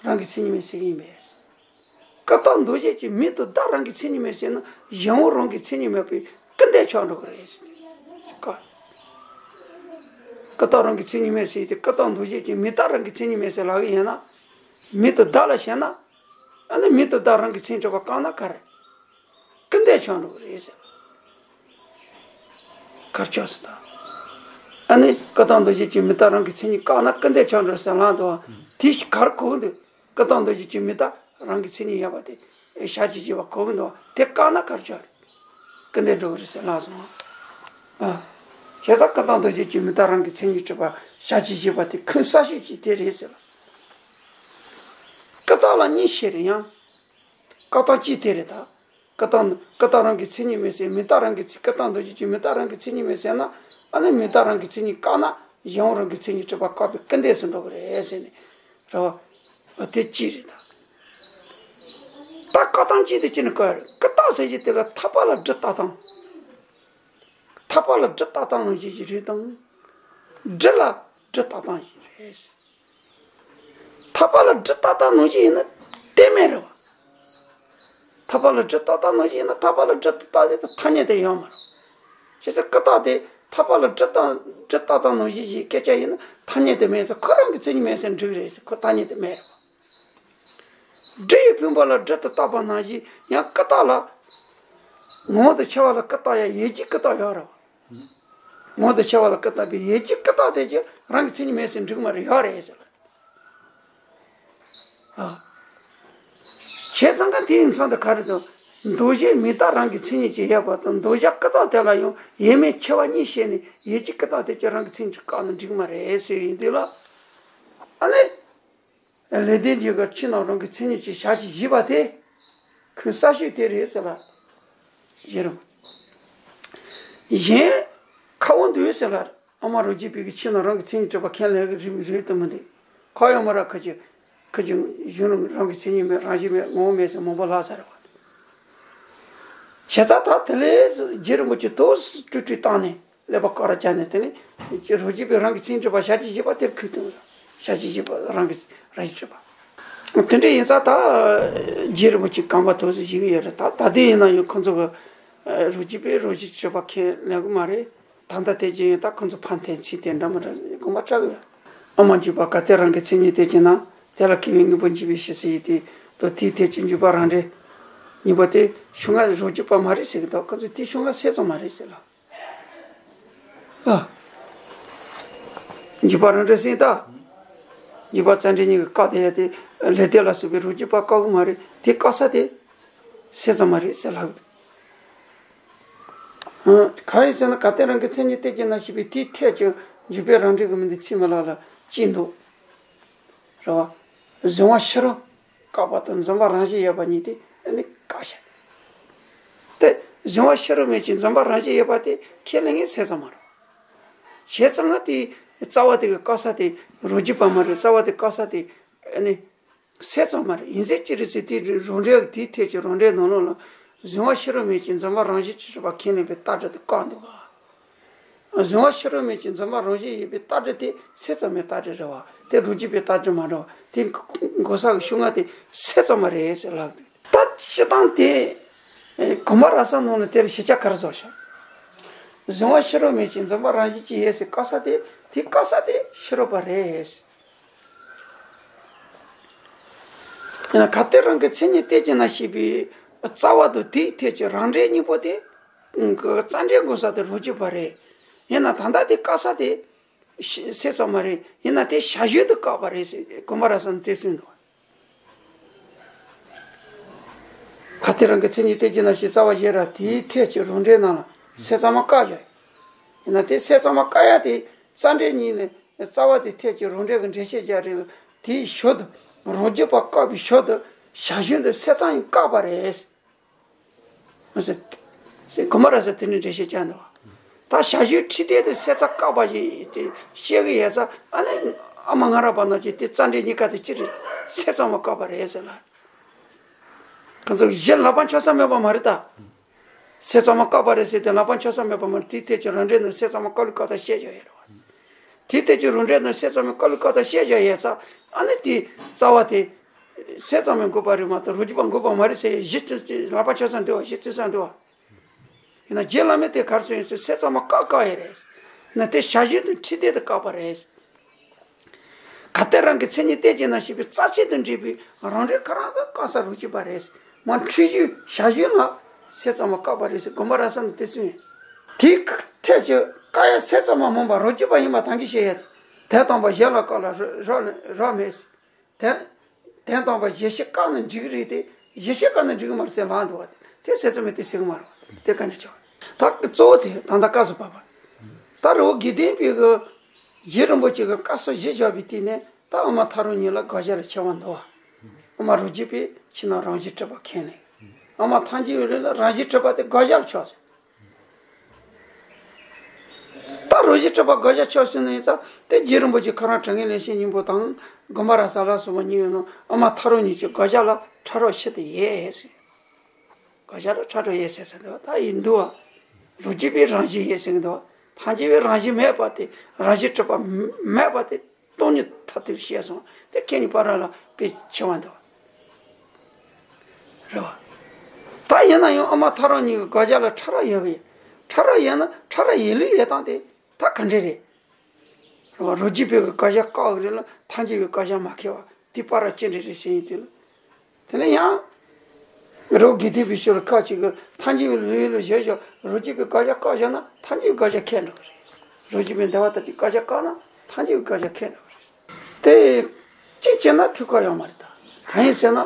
རང་གི་མཚན་ཉིད་མེད་ཟེར་གྱི་ཡིན་པས། ཀུན་བརྟགས་འདུ་བྱེད་ཀྱི་མིང་དང་བརྡ་རང་གི་མཚན་ཉིད་མེད་ཟེར་ན་གཞན་དབང་རང་གི་མཚན་ཉིད་མེད་པའི་སྐུར་འདེབས་ཆགས་འགྲོ་གི་རེད་ཟེར་ཏེ། ཀ། ཀུན་བརྟགས་རང་གི་མཚན་ཉིད་མེད་ཟེར་ཏེ། ཀུན་བརྟགས་འདུ་བྱེད་ཀྱི་མི་རྟག་རང་གི་མཚན་ཉིད་མེད་ཟེར་ལབ་ཀྱི་ཡིན་ན། མི་དང་བདག་ལ་བྱས་ན། ཨ་ནི་མི་དང་བདག་རང་གི་མཚན་གྲུབ་པ་བཀག་ན་ག་རེ། སྐུར་འདེབས་ཆགས་འགྲོ་གི་རེད་ཟེར། གར་ཆགས་སུ་དང་། ཨ་ནི་ཀུན་བརྟགས་འདུ་བྱེད་ཀྱི་མི་རྟག་རང་གི་མཚན་ཉིད་བཀག་ན་སྐུར་འདེབས་ཆགས་འགྲོ་ཟེར་ལབ་འདུག་བ། དེ་གར་གོ་གི་འདུག་ཀུན་བརྟགས་འདུ་བྱེད་ཀྱི་མི་རྟག་རང་གི་མཚན་ཉིད་ཡོད་པ་དེ་ཞག་གཅིག་བྱས་པ་གོ་གི་འདུག་བ། དེ་བཀག་ན་གར་ཆགས་རེད། སྐུར་འདེབས་འགྲོ་གི་རེད་ཟེར་ལབ་སོང་ཨ། བྱས་ཙང་ཀུན་བརྟགས་འདུ་བྱེད་ཀྱི་མི་རྟག་རང་གི་མཚན་ཉིད་གྲུབ་པ་ཞག་གཅིག་བྱས་པ་དེ་ཁུངས་གསལ་ཤོས་གཅིག་དེ་རེད་ཟེར་ལ། ཀུན་བརྟགས་ལ་གཉིས་བཤད་རེད་ཡང་། བཀག་སྟངས་གཅིག་དེ་རེད་ད། བཀག་སྟངས་བཀག་སྟངས་རང་གི་མཚན་ཉིད་མེད་ཟེར། མི་རྟག་རང་གི་ཚེ་བཀག་སྟངས་འདུ་བྱེད་ཀྱི་མི་རྟག་རང་གི་མཚན་ཉིད་མེད་ཟེར་ན། ཨ་ནི་མི་རྟག་རང་གི་མཚན་ཉིད་བཀག་ན་གཞན་དབང་རང་གི་མཚན་ཉིད་གྲུབ་པ་བཀག་པའི་སྐུར་འདེབས་སུ་འགྲོ་གི་རེད་ཟེར་ནས་རེད་བ། དེ་གཅིག་རེད་ད། ད་བཀག་སྟངས་གཅིག་དེ་ཅི་ནས་བཀག་རེད། ཀུན་བརྟགས་ཟེར་གྱི་དེ་ལ་ཐར་པ་ལ་སྒྲིབ་བཏགས་སྟངས། ཐར་པ་ལ་སྒྲིབ་བཏགས་སྟངས་ནང་བཞིན་ཞིག་རེད་དང་། སྒྲིབ་ལ་སྒྲིབ་བཏགས་སྟངས་ཤིག་རེད། ཐར་པ་ལ་སྒྲིབ་བཏགས་སྟངས་ནང་བཞིན་ཡིན་ན་གཏན་མེད་རེད་བ། ཐར་པ་ལ་སྒྲིབ་བཏགས་སྟངས་ནང་བཞིན་ཡིན་ན་ཐར་པ་ལ་སྒྲིབ་བཏགས་དེ་ཐ་སྙད་དུ་ཡོད་མ་རེད། བྱས་ཙང་ཀུན་བརྟགས་དེ་ཐར་པ་ལ་སྒྲིབ་བཏགས་སྒྲིབ་བཏགས་སྟངས་ནང་བཞིན་ཞིག་སྐད་ཆ་ཡིན་ན་ཐ་སྙད་དུ་མེད་ཙང་ཁོ་རང་གི་མཚན་ཉིད་མེད་ཟེར་འགྲིག་རེད་ཟེར། ཁོ་ཐ་སྙད་དུ་མེད་རེད་བ། སྒྲིབ་པའི་བུམ་པ་ལ་སྒྲིབ་ཏུ་བཏགས་པ་ནང་བཞིན་ཡང་ཀུན་བརྟགས་ལ། ངོ་བོ་དང་ཕྱེ་བ་ལ་ཀུན་བརྟགས་ཡང་ཡིད་ཀྱི་ཀུན་བརྟགས་ཡོད་རེད་བ། ངོ་བོ་དང་ཕྱེ་བ་ལ་ཀུན་བརྟགས་པའི་ཡིད་ཀྱི་ཀུན་བརྟགས་དེ་ཀྱང་རང་གི་མཚན་ཉིད་མེད་ཟེར་འགྲིག་མ་རེད། ཡོད་རེད་ཟེར་ལ། ཨ། བྱས་ཙང་ཀ་དེའི་མཚམས་དུ་ག་རེ་ཟེར། འདུ་བྱེད་མི་རྟག་རང་གི་མཚན་ཉིད་ཀྱིས་ཡོད་པ་དང་འདུ་བྱེད་ཀུན་བརྟགས་དེ་ལ་ཡང་ཡོད་མེད་ཕྱེ་བ་གཉིས་བྱས་ནས་ཡིད་ཀྱི་ཀུན་བརྟགས་དེ་ཀྱང་རང་གི་མཚན་ཉིད་ཀྱིས་བཀག་ན་འགྲིག་མ་རེད་ཟེར་ཡིན་དུས་ལ། ཨ་ནི། ལེགས་ལྡན་འབྱེད་ཀྱི་ཕྱི་ནང་རང་གི་མཚན་ཉིད་ཀྱི་ཞག་གཅིག་བཞེས་པ་དེ། ཁོའི་གསལ་ཤོས་དེ་རེད་ཟེར་ལ། བཞེས་རུང་། གཞན། ཁ་བོ་འདུས་ཟེར་ལ། ཨ་མ་རོ་བརྒྱུད་པའི་གི་ཕྱི་ནང་རང་གི་མཚན་ཉིད་གྲུབ་པ་ཁས་ལེན་གི་རིམ་རིམ་དུ་མི་འདུག་ཁ་ཡོད་མ་ར་ཁ་ཅིག་ཁ་ཅིག་གཞུང་རང་གི་མཚན་ཉིད་མེད། རང་བཞིན་མེད། ངོ་བོ་མེད་ཟེར་མང་པོ་ལབ་ཚར་བ། བྱས་ཙང་ད་དེ་ལས་རྗེ་རིན་པོ་ཆེ་ཏོག་ཙམ་སྤྲོས་བྲལ་བཏང་ནས། ཀླད་པ་ཀ་ར་བཅད་ནས་དེ་ནས་རོ་བརྒྱུད་པའི་རང་གི་མཚན་གྲུབ་པ་ཞག་གཅིག་བཞེས་པ་དེར་ཁུག་ཏུ། ཞག་གཅིག་བཞེས་པ་རང་གི་རང་བཞིན་གྲུབ་པ། དེ་འདྲ་ཡིན་ཙང་ད་རྗེ་རིན་པོ་ཆེ་གོམ་པ་ཏོག་ཙམ་བཞེས་ཀྱི་ཡོད་རེད། ད་ད་ལྟའི་ཡིན་ན་ཡང་ཁོང་ཚོ་གི་རོ་བརྒྱུད་པའི་རང་བཞིན་གྲུབ་པ་ཁས་ལེན་གི་མ་རེད། ད་ལྟ་དེ་རྗེས་ཡང་ད་ཁོང་ཚོ་ཕན་ཐོགས་ཚིག་དེ་འདྲ་མི་འདྲ་གོམ་པ་བཀྲ་གི་ཡོད། ཨ་མ་འཇུག་པ་ག་དེ་རང་གི་མཚན་ཉིད་དེ་བྱས་ན་དེ་ལ་སྐྱེ་བོའི་དངོས་པོ་འཇུག་པའི་ཕྱིར་ཟེར་ཡི་དེ་དང་དེའི་ཐད་ཀྱི་འཇུག་པ་རང་འགྲེལ་གཉིས་པོ་དེ་ཤོག་ལྔ་རོ་བརྒྱུད་པ་མ་རེད་ཟེར་གི་འདུག་ཁོང་ཚོ་དེ་ཤོག་ལྔ་སེལ་ཙམ་མ་རེད་ཟེར་ལ། ཨ། འཇུག་པ་རང་འགྲེལ་ཟེར་ད། འཇུག་པ་རྩ་འགྲེལ་གཉིས་ཀྱི་བཀག་དེ་ཡ་དེ་ལེགས་ལྡན་ལ་སོགས་པའི་རོ་བརྒྱུད་པ་བཀག་གི་མ་རེད། དེ་བཀག་ས་དེ་སེལ་ཙམ་མ་རེད་ཟེར་ལབ་གི་འདུག་གང་ཡིན་ཟེར་ན་ག་དེ་རང་གི་མཚན་ཉིད་གཏན་གྱི་ན་ཞེས་པའི་དེའི་ཐད་ཀྱི་འཇུག་པའི་རང་འགྲེལ་གྱི་མི་འདི་ཚིག་མི་ལ་ལ་གཅིག་འདུག་རེད་བ། གཟིང་བ་ཕྱི་རོལ་བཀག་པ་དང་འཛིན་པ་རང་བཞིན་ཡོད་པ་གཉིས་དེ་ནི་བཀག་བྱ། དེ་གཟིང་བ་ཕྱི་རོལ་མེད་ཅིང་འཛིན་པ་རང་བཞིན་ཡོད་པ་དེ་ཁས་ལེན་ངེས་ཟེར་ཙམ་མ་རེད། བྱས་ཙང་ང་དེ་རྩ་བ་དེ་གི་བཀག་ས་དེ་རོ་བརྒྱུད་པ་མ་རེད། རྩ་བ་དེ་བཀག་ས་དེ་ནི། སེལ་ཙམ་མ་རེད། ཡིན་ཟེར་ཅི་རེད་ཟེར་དེའི་རང་འགྲེལ་དེའི་ཐད་ཀྱི་རང་འགྲེལ་ནང་ལོགས་ལ་གཟིང་བ་ཕྱི་རོལ་མེད་ཅིང་འཛིན་པ་རང་བཞིན་གྱིས་གྲུབ་པ་ཁས་ལེན་པའི་རྟགས་སྒྲ་དེ་བཀག་འདུག་ག་གཟིང་བ་ཕྱི་རོལ་མེད་ཅིང་འཛིན་པ་རང་བཞིན་ཡོད་པའི་རྟགས་སྒྲ་དེ་སེལ་ཙམ་མའི་རྟགས་སྒྲ་རེད་བ། དེ་རོ་བརྒྱུད་པའི་རྟགས་སྒྲ་མ་རེད་བ། དེ་གོ་ས་གི་ཤོག་ལྔ་དེ་སེལ་ཙམ་མ་རེད་ཟེར་ལབ་འདུག་ད་སྤྱིར་བཏང་དེ་གོམས་པ་རབ་གསལ་ནང་ལ་དེར་ཞིབ་ཆ་ག་རེ་བཟོ་ཤག་གཟིང་བ་ཕྱི་རོལ་མེད་ཅིང་འཛིན་པ་རང་བཞིན་གྱིས་ཡོད་ཟེར་བཀག་ས་དེ་དེ་བཀག་ས་དེ་ཕྱི་རོལ་པ་རེད། ཡིན་ན་ག་དེ་རང་གི་མཚན་ཉིད་གཏན་གྱི་ན་ཞེས་པའི་རྩ་བ་དང་དེའི་ཐད་ཀྱི་རང་འགྲེལ་གཉིས་པོ་དེ། རྩ་འགྲེལ་གོ་ས་དེ་རོ་བརྒྱུད་པ་རེད། ཡིན་ན་ད་ལྟ་དེ་བཀག་ས་དེ་སེལ་ཙམ་མ་རེད། ཡིན་ན་དེ་བྱ་བྱེད་དུ་བཀག་པ་རེད་ཟེར་གོམས་པ་རབ་གསལ་ནས་དེ་གསུངས་འདུག་ག་དེ་རང་གི་མཚན་ཉིད་གཏན་གྱི་ན་ཞེས་རྩ་བ་བཞི་ར་དེའི་ཐད་ཀྱི་རང་འགྲེལ་ནང་ལ་སེལ་ཙམ་མ་བཀག་བཞག་ཡིན་ན་དེ་སེལ་ཙམ་མ་བཀག་ཡ་དེ་རྩ་འགྲེལ་གཉིས་ནས་རྩ་བ་དེ་ཐད་ཀྱི་རང་འགྲེལ་གྱི་འགྲེལ་བཤད་རྒྱག་རེད། དེའི་ཞོར་དུ་རོ་བརྒྱུད་པ་བཀག་པའི་ཞོར་དུ་བྱ་བྱེད་དུ་སེལ་ཙམ་ཡང་བཀག་པ་རེད། མ་ཟད། ཟེར་གོམས་པ་རབ་གསལ་དེ་ནས་འགྲེལ་བཤད་རྒྱག་འདུག་ད་བྱ་བྱེད་ཁྲིད་དེ་དེ་སེལ་ཙམ་བཀག་པ་ཞིག་དེ་བཤད་གི་ཡོད་ཙང་ཨ་ནི་ཨ་མ་ང་ར་བ་ན་ཅིག་དེ་རྩ་འགྲེལ་གཉིས་ཀ་དེ་ཅི་རེད། སེལ་ཙམ་མ་བཀག་པ་རེད་ཟེར་ལ། ཁོང་ཚོ་གཞི་ལག་པ་འཆོར་ས་མེད་པ་མ་རེད་ད། སེལ་ཙམ་མ་བཀག་པ་རེད་ཟེར་ཏེ་ལག་པ་འཆོར་ས་མེད་པ་མ་རེད། དེའི་ཐད་ཀྱི་རང་འགྲེལ་ནང་སེལ་ཙམ་མ་བཀག་ལུགས་བཀག་ཐབས་བཤད་བཞག་ཡོད་རེད་བ། དེའི་ཐད་ཀྱི་རང་འགྲེལ་ནང་སེལ་ཙམ་མ་བཀག་ལུགས་བཀག་ཐབས་བཤད་བཞག་ཡོད་ཙང་ཨ་ནི་དེའི་རྩ་བ་དེ། སེལ་ཙམ་མ་དགོས་པ་རེད་མ་གཏོགས་རོ་བརྒྱུད་པ་དགོས་པ་མ་རེད་ཟེར་ཡ་གཞི་བཅུ་ལག་པ་འཆོར་ས་འདུག་བ། གཞི་བཅུ་ས་འདུག་བ། ཡིན་ན་རྗེ་བླ་མས་དེ་ག་རེ་གསུངས་ཡོད་ཟེར། སེལ་ཙམ་མ་བཀག་བཀག་ཡོད་རེད། ན་དེ་ཞ་ཞུ་དང་འཁྲིལ་ཏེ་དུ་བཀག་པ་རེད། གལ་ཏེ་རང་གི་མཚན་ཉིད་གཏན་གྱི་ནང་ཞེས་པའི་རྩ་ཚིག་དང་འབྲེལ་བའི་རང་འགྲེལ་ཁོ་རང་གི་བཀག་ས་རོ་གཅིག་པ་རེད། མ་འཁྲུལ་ཞུ་ཞ་ཞུ་ལ་སེམས་ཙམ་པ་བཀག་པ་རེད་ཟེར། དགོངས་པ་རབ་གསལ་ནི་དེ་ཚོ་ཡིན། དེའི་ཐད་ཀྱི་བཀག་ཡ་སེམས་ཙམ་པ་མིན་པ་རོ་གཅིག་པ་ཡིན་པ་དང་གི་ཤེས་ཡ། དོན་དམ་པར་གཞན་ལ་བཀག་ལ་རག་རག་མེད། དོན་དོན་དམ་པར་གཞལ་བྱ་བཀག་ན་འགྲིག་གི་རེད་དེ། གཞལ་བྱ་བཀག་ན་འགྲིག་གི་མ་རེད་ཟེར་ལབ་འདུག་བ། དེ་སེམས་ཙམ་པས་དེ་ཟེར་གི་མ་རེད་བ། དེ་ག་འདྲ་ཆགས། ད་གཙོ་བོ་དེ་ད་ལྟ་སྐབས་སུ་བབ་པ། ད་རི་བོ་དགེ་ལྡན་པའི་གི་རྗེ་རིན་པོ་ཆེ་གི་བཀའ་སྲོལ་གཞི་བཞག་པའི་སྟེང་ནས་ད་དབུ་མ་ཐལ་རང་གཉིས་ལ་དགག་བྱ་ལ་ཕྱེ་བ་འདུག་བ། དབུ་མ་རོ་གཅིག་པས་ཕྱི་ནང་རང་བཞིན་གྲུབ་པ་ཁས་ལེན། དབུ་མ་ཐལ་འགྱུར་བའི་ལུགས་ལ་རང་བཞིན་གྲུབ་པ་དེ་དགག་བྱ་ལ་ཆགས་སོང་། ད་རོ་གཅིག་གྲུབ་པ་དགག་བྱ་ཆགས་སོང་ན་ཡིན་ཙང་དེ་རྗེ་རིན་པོ་ཆེ་ཁོ་རང་དྲང་ངེས་ལེགས་བཤད་སྙིང་པོ་དང་དགོངས་པ་རབ་གསལ་ལ་སོགས་པ་གཉིས་ཡོད་ནོ། དབུ་མ་ཐལ་རང་གཉིས་ཀྱི་དགག་བྱ་ལ་ཕྲ་རགས་ཤིན་ཏུ་ཡོད་ཟེར། དགག་བྱ་ལ་ཕྲ་རགས་ཡོད་ཟེར་ཟེར་འདུག་ད་ཡིན་འདུག་བ། རོ་གཅིག་པའི་རང་བཞིན་ཡོད་ཟེར་གི་འདུག་ཐལ་འགྱུར་བའི་རང་བཞིན་མེད་པ་དེ། རང་བཞིན་གྲུབ་པ་མེད་པ་དེ། སྟོང་ཉིད་མཐར་ཐུག་བཤད་སོང་། དེ་ཁྱེད་གཉིས་བར་ལ་དཔེ་ཕྱེ་བ་འདུག་རེད་བ། ད་ཡིན་ན་ཡང་དབུ་མ་ཐལ་རང་གཉིས་ཀྱི་དགག་བྱ་ལ་ཕྲ་རགས་ཡོད་གི་ཡོད། ཕྲ་རགས་ཡོད་ན་ཕྲ་རགས་ཡོད་ལུགས་ཡོད་སྟངས་དེ་ད་ག་འདྲས་རེད། རེད་བ། རོ་གཅིག་པའི་གི་དགག་བྱ་བཀག་གི་རེད་ལ་ཐལ་འགྱུར་བའི་དགག་བྱ་མ་འཁེལ་བ་དེ་བར་ལ་ཅི་འདྲས་རེད་ཟེར་ཡིན་དུས་ལ། དེ་ནས་ཡང་། རི་བོ་དགེ་ལྡན་པའི་ཞོལ་ཁ་ཅིག་གིས་ཐལ་འགྱུར་བའི་ལུགས་ལ་གཞི་བཞག་རོ་གཅིག་པའི་དགག་བྱ་བཀག་བཞག་ན་ཐལ་འགྱུར་བའི་དགག་བྱ་འཁེལ་འགྲོ་གི་རེད། རོ་གཅིག་པའི་འདས་པ་ལྟར་གྱི་དགག་བྱ་བཀག་ན་ཐལ་འགྱུར་བའི་དགག་བྱ་འཁེལ་འགྲོ་གི་རེད། དེ་གཅིག་བྱས་ན་འཁྲུལ་ཁ་ཡོད་མ་རེད་ད། གང་ཡིན་ཟེར་ན།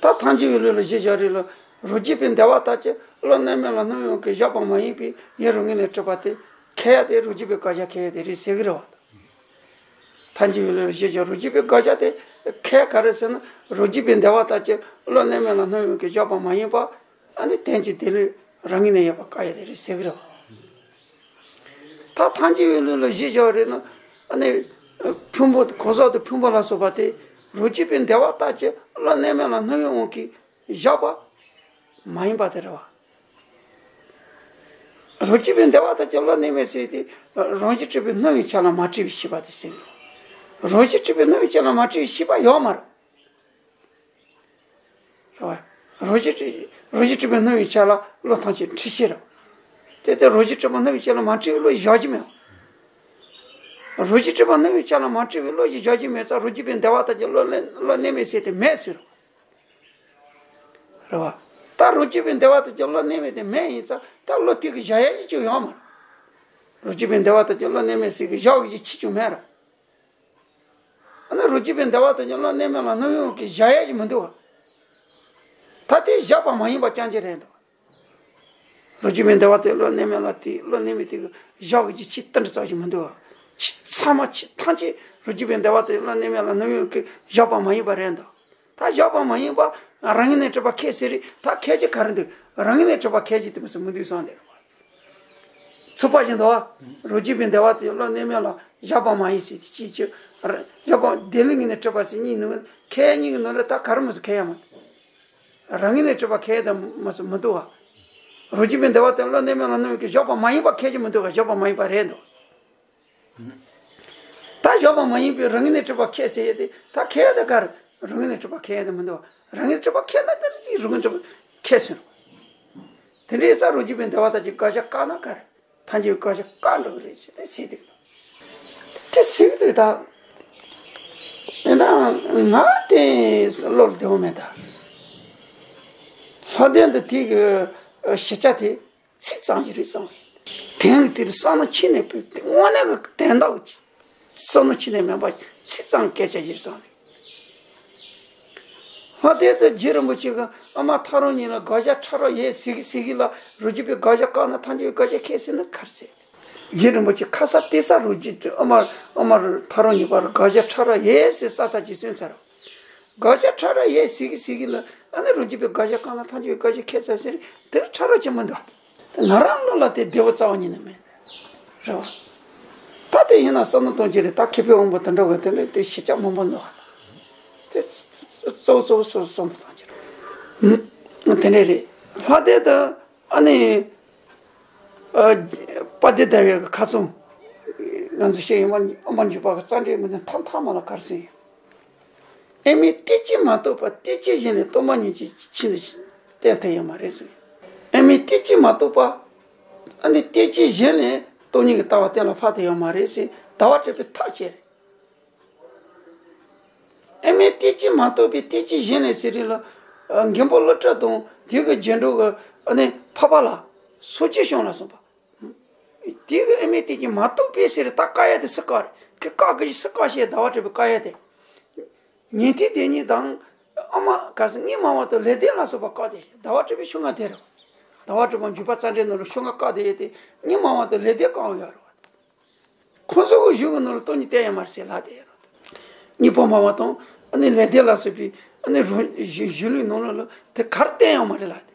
ད་ཐལ་འགྱུར་བའི་ལུགས་ལ་གཞི་བཞག་རེད་ལ། རོ་གཅིག་པའི་འདས་པ་ལྟར་གྱི་བློ་རྣམ་སྨིན་ལ་སྣང་ཡུལ་གྱི་བཞག་པ་མ་ཡིན་པའི་ཡུལ་རང་ངོས་ནས་གྲུབ་པ་དེ་འཁེལ་ཡ་དེ་རོ་གཅིག་པའི་དགག་བྱ་འཁེལ་ཡ་དེ་རེད་ཟེར་གི་རེད་བ། ཐལ་འགྱུར་བའི་ལུགས་ལ་གཞི་བཞག་རོ་གཅིག་པའི་དགག་བྱ་དེ་འཁེལ་ག་རེ་ཟེར་ན། རོ་གཅིག་པའི་འདས་པ་ལྟར་གྱི་བློ་རྣམ་སྨིན་ལ་སྣང་ཡུལ་གྱི་བཞག་པ་མ་ཡིན་པ། ཨ་ནི་དོན་གྱི་དེ་ལུགས་རང་ངོས་ནས་ཡོད་པ་བཀག་ཡ་དེ་རེད་ཟེར་གི་རེད་བ། ད་ཐལ་འགྱུར་བའི་ལུགས་ལ་གཞི་བཞག་རེད་ན། ཨ་ནི་ཕུང་པོ་གོ་ས་དང་ཕུང་པོ་ལ་སོགས་པ་དེ་རོ་གཅིག་པའི་འདས་པ་ལྟར་གྱི་བློ་རྣམ་སྨིན་ལ་སྣང་ཡུལ་དབང་གིས་བཞག་པ་མ་ཡིན་པ་དེ་རེད་བ། རོ་གཅིག་པའི་འདས་པ་ལྟར་གྱི་བློ་རྣམ་སྨིན་ཟེར་དེ་རང་བཞིན་གྲུབ་པའི་སྣང་བའི་ཆ་ལ་མ་གྲུབ་པའི་ཤེས་པ་དེ་ཟེར། རང་བཞིན་གྲུབ་པའི་སྣང་བའི་ཆ་ལ་མ་གྲུབ་པའི་ཤེས་པ་ཡོད་མ་རེད། རེད་བ། རང་བཞིན་གྲུབ་རང་བཞིན་གྲུབ་པའི་སྣང་བའི་ཆ་ལ་བློ་ཐམས་ཅད་འཁྲུལ་ཤེས་རེད། དེ་ལྟར་རང་བཞིན་གྲུབ་པའི་སྣང་བའི་ཆ་ལ་མ་གྲུབ་པའི་བློ་བཞག་རྒྱུ་མེད། རང་བཞིན་གྲུབ་པའི་སྣང་བའི་ཆ་ལ་མ་གྲུབ་པའི་བློ་ཞིག་བཞག་རྒྱུ་མེད་ཙང་རང་བཞིན་གྲུབ་པའི་འདས་པ་ལྟར་གྱི་བློ་ལ་བློ་རྣམ་སྨིན་ཟེར་དེ་མེད་ཟེར། རེད་བ། ད་རང་བཞིན་གྲུབ་པའི་འདས་པ་ལྟར་གྱི་བློ་རྣམ་སྨིན་དེ་མེད་ཡིན་ཙང་ད་བློ་དེ་གི་བཞག་ཡ་ཞིག་ཀྱང་ཡོད་མ་རེད། རང་བཞིན་གྲུབ་པའི་འདས་པ་ལྟར་གྱི་བློ་རྣམ་སྨིན་ཟེར་གི་བཞག་གི་ཅིག་ཅིག་ཀྱང་མེད་རེད། ཨ་ནི་རང་བཞིན་གྲུབ་པའི་འདས་པ་ལྟར་གྱི་བློ་རྣམ་སྨིན་ལ་སྣང་ཡུལ་དབང་གིས་བཞག་ཡ་ཞིག་མི་འདུག་བ། ད་དེ་བཞག་པ་མ་ཡིན་པ་རྐྱང་རྐྱང་རེད་འདུག་རང་བཞིན་གྲུབ་པའི་འདས་པ་ལྟར་བློ་རྣམ་སྨིན་ལ་དེ་བློ་རྣམ་སྨིན་དེ་གི་བཞག་གི་ཅིག་ཅིག་ཏིལ་འབྲུ་ཙམ་ཞིག་མི་འདུག་བ། ཅིག་ཚང་མ་ཅིག་ཐམས་ཅད་རང་བཞིན་གྲུབ་པའི་འདས་པ་ལྟར་བློ་རྣམ་སྨིན་ལ་སྣང་ཡུལ་དབང་གིས་བཞག་པ་མ་ཡིན་པ་རེད་འདུག་ད་བཞག་པ་མ་ཡིན་པ་རང་ངོས་ནས་གྲུབ་པ་ཁས་ཟེར་རེད། ད་ཁས་ཀྱི་ག་རེ་འདུག་རང་ངོས་ནས་གྲུབ་པ་ཁས་ཀྱི་དེ་མི་སྲིད་མི་འདུག་བསམ་རེད། ཚུགས་པ་བཞིན་དུ། རང་བཞིན་གྲུབ་པའི་འདས་པ་དེ་བློ་རྣམ་སྨིན་ལ་བཞག་པ་མ་ཡིན་ཟེར་དེ་ཅིའི་ཕྱིར། བཞག་པ་དེ་བློའི་ངོས་ནས་གྲུབ་པ་ཟེར་གཉིས་ནང་ཁས་གཉིས་ཀྱི་ནང་ལ་ད་ག་རེ་མི་སྲིད་ཁས་ཡ་མ། རང་ངོས་ནས་གྲུབ་པ་ཁས་དེ་མི་སྲིད་མི་འདུག་བ། རང་བཞིན་གྲུབ་པའི་འདས་པ་དེ་བློ་རྣམ་སྨིན་ལ་སྣང་ཡུལ་དབང་གིས་བཞག་པ་མ་ཡིན་པ་ཁས་ཀྱི་མི་འདུག་ག་བཞག་པ་མ་ཡིན་པ་རེད་འདུག་ད་བཞག་པ་མ་ཡིན་པའི་རང་ངོས་ནས་གྲུབ་པ་ཁས་ཟེར་ཡས་དེ་ད་ཁས་ཡ་དེ་ག་རེ། རང་ངོས་ནས་གྲུབ་པ་ཁས་ཡ་དེ་མི་འདུག་རང་ངོས་ནས་གྲུབ་པ་ཁས་ན་དེ་རང་ངོས་གྲུབ་པ་ཁས་ཟེར། དེ་འདྲའི་ས་རང་བཞིན་གྲུབ་པའི་འདས་པ་ལྟར་གྱི་དགག་བྱ་བཀག་ན་ག་རེ། ཐལ་འགྱུར་བའི་དགག་བྱ་བཀག་འགྲོ་གི་རེད་ཟེར་ཏེ་ཟེར་དུས། དེ་ཟེར་དུས་ད། ཡིན་ན་ང་དེ་བློར་བདེ་བོ་མེད་ད། ལྷག་དོན་དུ་དེ་གི་གཞི་ཆ་དེ། ཚིག་གཙང་ཞིག་རེད་བསམ་གི། དེང་དེར་བསམ་བློ་ཁྱེར་ནས་དཔེ་དངོས་གནས་ཀྱི་དོན་དག་བསམ་བློ་ཁྱེར་ནས་མིན་པ་ཚིག་གཙང་སྐད་ཆ་ཞིག་བསམ་གི། ལྷག་དོན་དུ་རྗེ་རིན་པོ་ཆེ་གིས་དབུ་མ་ཐལ་རང་གཉིས་ལ་དགག་བྱ་ཕྲ་རགས་ཡོད་ཟེར་གི་ཟེར་གི་ལ་རང་བཞིན་གྲུབ་པའི་དགག་བྱ་བཀག་ན་ཐལ་འགྱུར་བའི་དགག་བྱ་ཁས་ཟེར་ན་ག་རེ་ཟེར། རྗེ་རིན་པོ་ཆེ་ཁ་ས་ལྟོས་ས་རང་བཞིན་དབུ་མ་དབུ་མ་ཐལ་རང་གཉིས་བར་དགག་བྱ་ཕྲ་རགས་ཡོད་ཟེར་ས་ཐག་ཅིག་སོན་ཚར་རོ། དགག་བྱ་ཕྲ་རགས་ཡོད་ཟེར་གི་ཟེར་གི་ལ་ཨ་ནི་རང་བཞིན་གྲུབ་པའི་དགག་བྱ་བཀག་ན་ཐལ་འགྱུར་བའི་དགག་བྱ་ཁས་ཟེར་ཟེར་དེར་ཕྲ་རགས་ཅིག་མི་འདུག་དེ་ང་རང་བློ་ལ་དེ་བདེ་བོ་རྩ་བ་ཉིད་ནས་མེད། རེད་བ། ད་དེ་ཡིན་ན་བསམ་བློ་གཏོང་རྒྱུ་རེད། ད་མཁས་པའི་དབང་པོ་དེ་འདྲ་གི་དེ་འདྲ་དེ་ཞིབ་ཆ་མང་པོ་འདུག་བ། དེ་གཙོ་བོ་གཙོ་བོ་སོ་སོ་བསམ་བློ་གཏོང་རྒྱུ་རེད། དེ་འདྲ་རེད། ལྷག་དེ་དང་ཨ་ནི། ཨ། དཔལ་ལྡན་ཟླ་བའི་ཁ་སང་ང་ཚོ་བཤད་ཡོད་མ་དབུ་མ་འཇུག་པ་གི་རྩ་འགྲེལ་མི་འདི་མཐའ་མཐའ་མ་ལ་ག་རེ་ཟེར་ཡོད། དབུ་མའི་སྟོབས་ཀྱིས་མ་རྟོགས་པ་སྟོབས་ཀྱིས་གཞན་ལས་རྟོགས་པ་ཉིད་ཀྱི་ཕྱིར་ནི་བསྟན་ཐབས་ཡོད་མ་རེད་གསུངས། དབུ་མའི་སྟོབས་ཀྱིས་མ་རྟོགས་པ། ཨ་ནི་སྟོབས་ཀྱིས་གཞན་ལས་ སྟོང་ཉིད་ཀྱི་ལྟ་བ་གཏན་ལ་ཕབ་སྟེ་ཡོད་མ་རེད་ཟེར་ཟླ་བ་བྲལ་བའི་ཐག་བཅད་རེད། ཨ་མའི་བསྟན་བཅོས་མ་གཏོགས་པའི་བསྟན་བཅོས་གཞན་ལས་ཟེར་རེད་ལ། ཨ། མགོན་པོ་ཀླུ་སྒྲུབ་དང་དེ་གི་རྗེས་འགྲོ་གི་ཨ་ནི་འཕགས་པ་ལ་སོགས་ཆོས་སྐྱོང་ལ་སོགས་པ། དེ་གི་ཨ་མའི་བསྟན་བཅོས་མ་གཏོགས་པའི་ཟེར་ད་བཀག་ཡ་དེ་སུ་བཀག་རེད། ཁོས་བཀག་གི་སུ་བཀག་བྱས་ཟླ་བ་བྲལ་བའི་བཀག་ཡ་དེ། ཉན་ཐོས་སྡེ་གཉིས་དང་། ཨ་མ་ག་ཟེར་ངས་མ་བ་དང་ལེགས་ལྡན་ལ་སོགས་པ་བཀག་སྟེ་ཟླ་བ་བྲལ་བའི་ཤོ་ལྔ་དེ་རེད། ཟླ་བ་བྲལ་བ་འཇུག་པ་རྩ་འགྲེལ་ནང་ལ་ཤོ་ལྔ་བཀག་སྟེ་ཡོད་དེ། ངས་མ་བ་དང་ལེགས་ལྡན་བཀག་ཡོད་རེད། ཁོང་ཚོ་གི་གཞུང་གི་ནང་ལ་སྟོང་ཉིད་བསྟན་ཡོད་མ་རེད་ཟེར་ལབ་བསྡད་ཡོད་རེད། དངོས་པོ་སྨྲ་བ་དང་ཨ་ནི་ལེགས་ལྡན་ལ་སོགས་པའི་ཨ་ནི་རང་གཞུང་གཞུང་ལུགས་ནང་ལ་ལ་དེ་གར་བསྟན་ཡོད་མ་རེད་ལབ་བསྡད།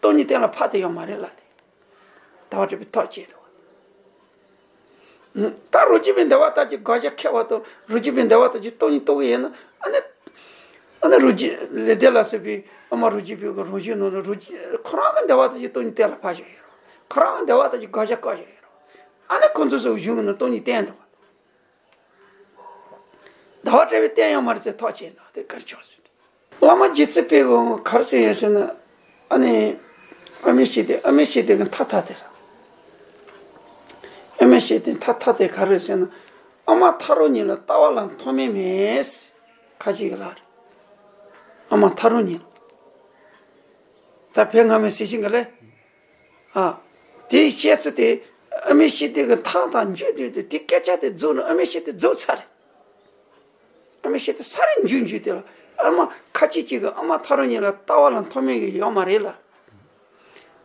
སྟོང་ཉིད་གཏན་ལ་ཕབ་སྟེ་ཡོད་མ་རེད་ལབ་བསྡད། ཟླ་བ་བྲལ་བའི་ཐག་བཅད་རེད་བ། ད་རང་རྒྱུད་པའི་འདུལ་བ་ལྟར་གྱི་དགག་བྱ་འཁྱེར་བ་དང་རང་རྒྱུད་པའི་འདུལ་བ་ལྟར་གྱི་སྟོང་ཉིད་རྟོགས་ཀྱི་ཡིན་ན། ཨ་ནི་ཨ་ནི་རང་རྒྱུད་ལེགས་ལྡན་ལ་སོགས་པའི་ཨ་མ་རང་རྒྱུད་པའི་གི་རང་གཞུང་ནང་ལ་རང་རྒྱུད་ཁོ་རང་གི་འདུལ་བ་ལྟར་གྱི་སྟོང་ཉིད་གཏན་ལ་ཕབ་བཞག་ཡོད་རེད། ཁོ་རང་གི་འདུལ་བ་ལྟར་གྱི་དགག་བྱ་བཀག་བཞག་ཡོད་རེད། ཨ་ནི་ཁོ་ཚོ་ཚོ་གཞུང་གི་ནང་སྟོང་ཉིད་བསྟན་འདུག་ཟླ་བ་བྲལ་བའི་བསྟན་ཡོད་མ་རེད་ཟེར་ཐག་བཅད་འདུག་དེ་གར་ཆོག་ཟེར། བླ་མ་རྗེ་བཙུན་པས་གང་ག་རེ་ཟེར་ཡོད་ཟེར་ན། ཨ་ནི་ཨ་མའི་བཤད་དེ་ཨ་མའི་བཤད་དེ་གི་མཐའ་མཐའ་དེ་རེད། ཨ་མའི་བཤད་དེ་མཐའ་མཐའ་དེ་ག་རེ་ཟེར་ན། ཨ་མ་ཐག་རིང་ཉིད་ལ་ལྟ་བ་ལ་མཐོ་དམན་མེད། ཁ་ཅིག་གི་ལ་རེད། ཨ་མ་ཐག་རིང་ཉིད་ལ། ད་བོད་སྔ་མའི་སྲིད་ཞིང་གི་ལས། ཨ། དེའི་བཤད་ཚུལ་དེ་ཨ་མའི་བཤད་དེ་གི་མཐའ་དང་མཇུག་དེ་དེ་དེ་སྐད་ཆ་དེ་རྫོགས་ནས་ཨ་མའི་བཤད་དེ་རྫོགས་ཚར་རེད། ཨ་མའི་བཤད་དེ་ས་རེ་མཇུག་མཇུག་དེ་ལ་ཨ་མ་ཁ་ཅིག་ཅིག་གིས་ཨ་མ་ཐག་རིང་ཉིད་ལ་ལྟ་བ་ལ་མཐོ་དམན་གྱི་ཡོད་མ་རེད་ལ།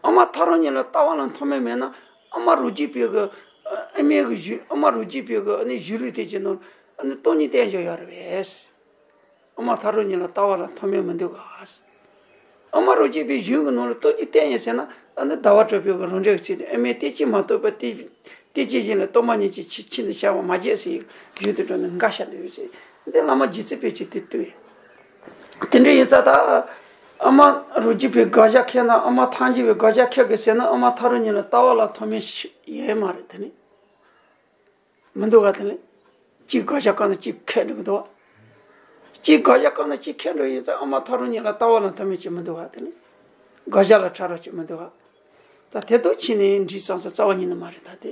ཨ་མ་ཐག་རིང་ཉིད་ལ་ལྟ་བ་ལ་མཐོ་དམན་མེད་ན་ཨ་མ་རང་རྒྱུད་པའི་གི་ཨ་མའི་གི་གཞུང་ཨ་མ་རང་རྒྱུད་པའི་གི་ཨ་ནི་གཞུང་ལུགས་དེ་ཅིག་ནང་ཨ་ནི་སྟོང་ཉིད་བསྟན་བཞག་ཡོད་རེད་པས། ཨ་མ་ཐག་རིང་ཉིད་ལ་ལྟ་བ་ལ་མཐོ་དམན་མི་འདུག་ག་ཨ་མ་རང་རྒྱུད་པའི་གཞུང་གི་ནང་ལ་ལྟོ་གཅིག་བསྟན་ཡིན་ཟེར་ན་ཨ་ནི་ཟླ་བ་གྲགས་པའི་གི་རང་འགྲེལ་གྱི་ཚིག་དེ་ཨ་མའི་བསྟན་བཅོས་མ་གཏོགས་པ་བསྟན་བསྟན་བཅོས་གཞན་ལས་སྟོང་པ་ཉིད་ཀྱི་ཆེད་ཆེད་དུ་བྱ་བ་མ་བརྗེད་ཟེར་གཞུང་དུ་འགྲོ་ནས་འགའ་ཤས་འདུག་ཟེར། འདི་བླ་མ་རྗེ་བཙུན་པས་ཅིག་དེ་བཏུས། དེ་འདྲ་ཡིན་ཙང་ད་ཨ་མ་རང་རྒྱུད་པའི་དགག་བྱ་འཁྱེར་ན་ཨ་མ་ཐལ་འགྱུར་བའི་དགག་བྱ་འཁྱེར་དགོས་ཟེར་ན་ཨ་མ་ཐག་རིང་ཉིད་ལ་ལྟ་བ་ལ་མཐོ་དམན་ཡོད་མ་རེད་དེ་ནི། མི་འདུག་ག་དེ་ལས། གཅིག་དགག་བྱ་བཀག་ན་གཅིག་འཁྱེར་འགྲོ་གི་འདུག་ག་གཅིག་དགག་བྱ་བཀག་ན་གཅིག་འཁྱེར་འགྲོ་ཡིན་ཙང་ཨ་མ་ཐག་རིང་ཉིད་ལ་ལྟ་བ་ལ་མཐོ་དམན་གཅིག་མི་འདུག་ག་དེ་ལས། དགག་བྱ་ལ་ཕྲ་རགས་གཅིག་མི་འདུག་ག་ད་དེ་དུ་ཕྱིན་ནས་འདྲིས་ཙམ་སོ་རྩ་བ་ཉིད་ནས་མ་རེད་ད་དེ།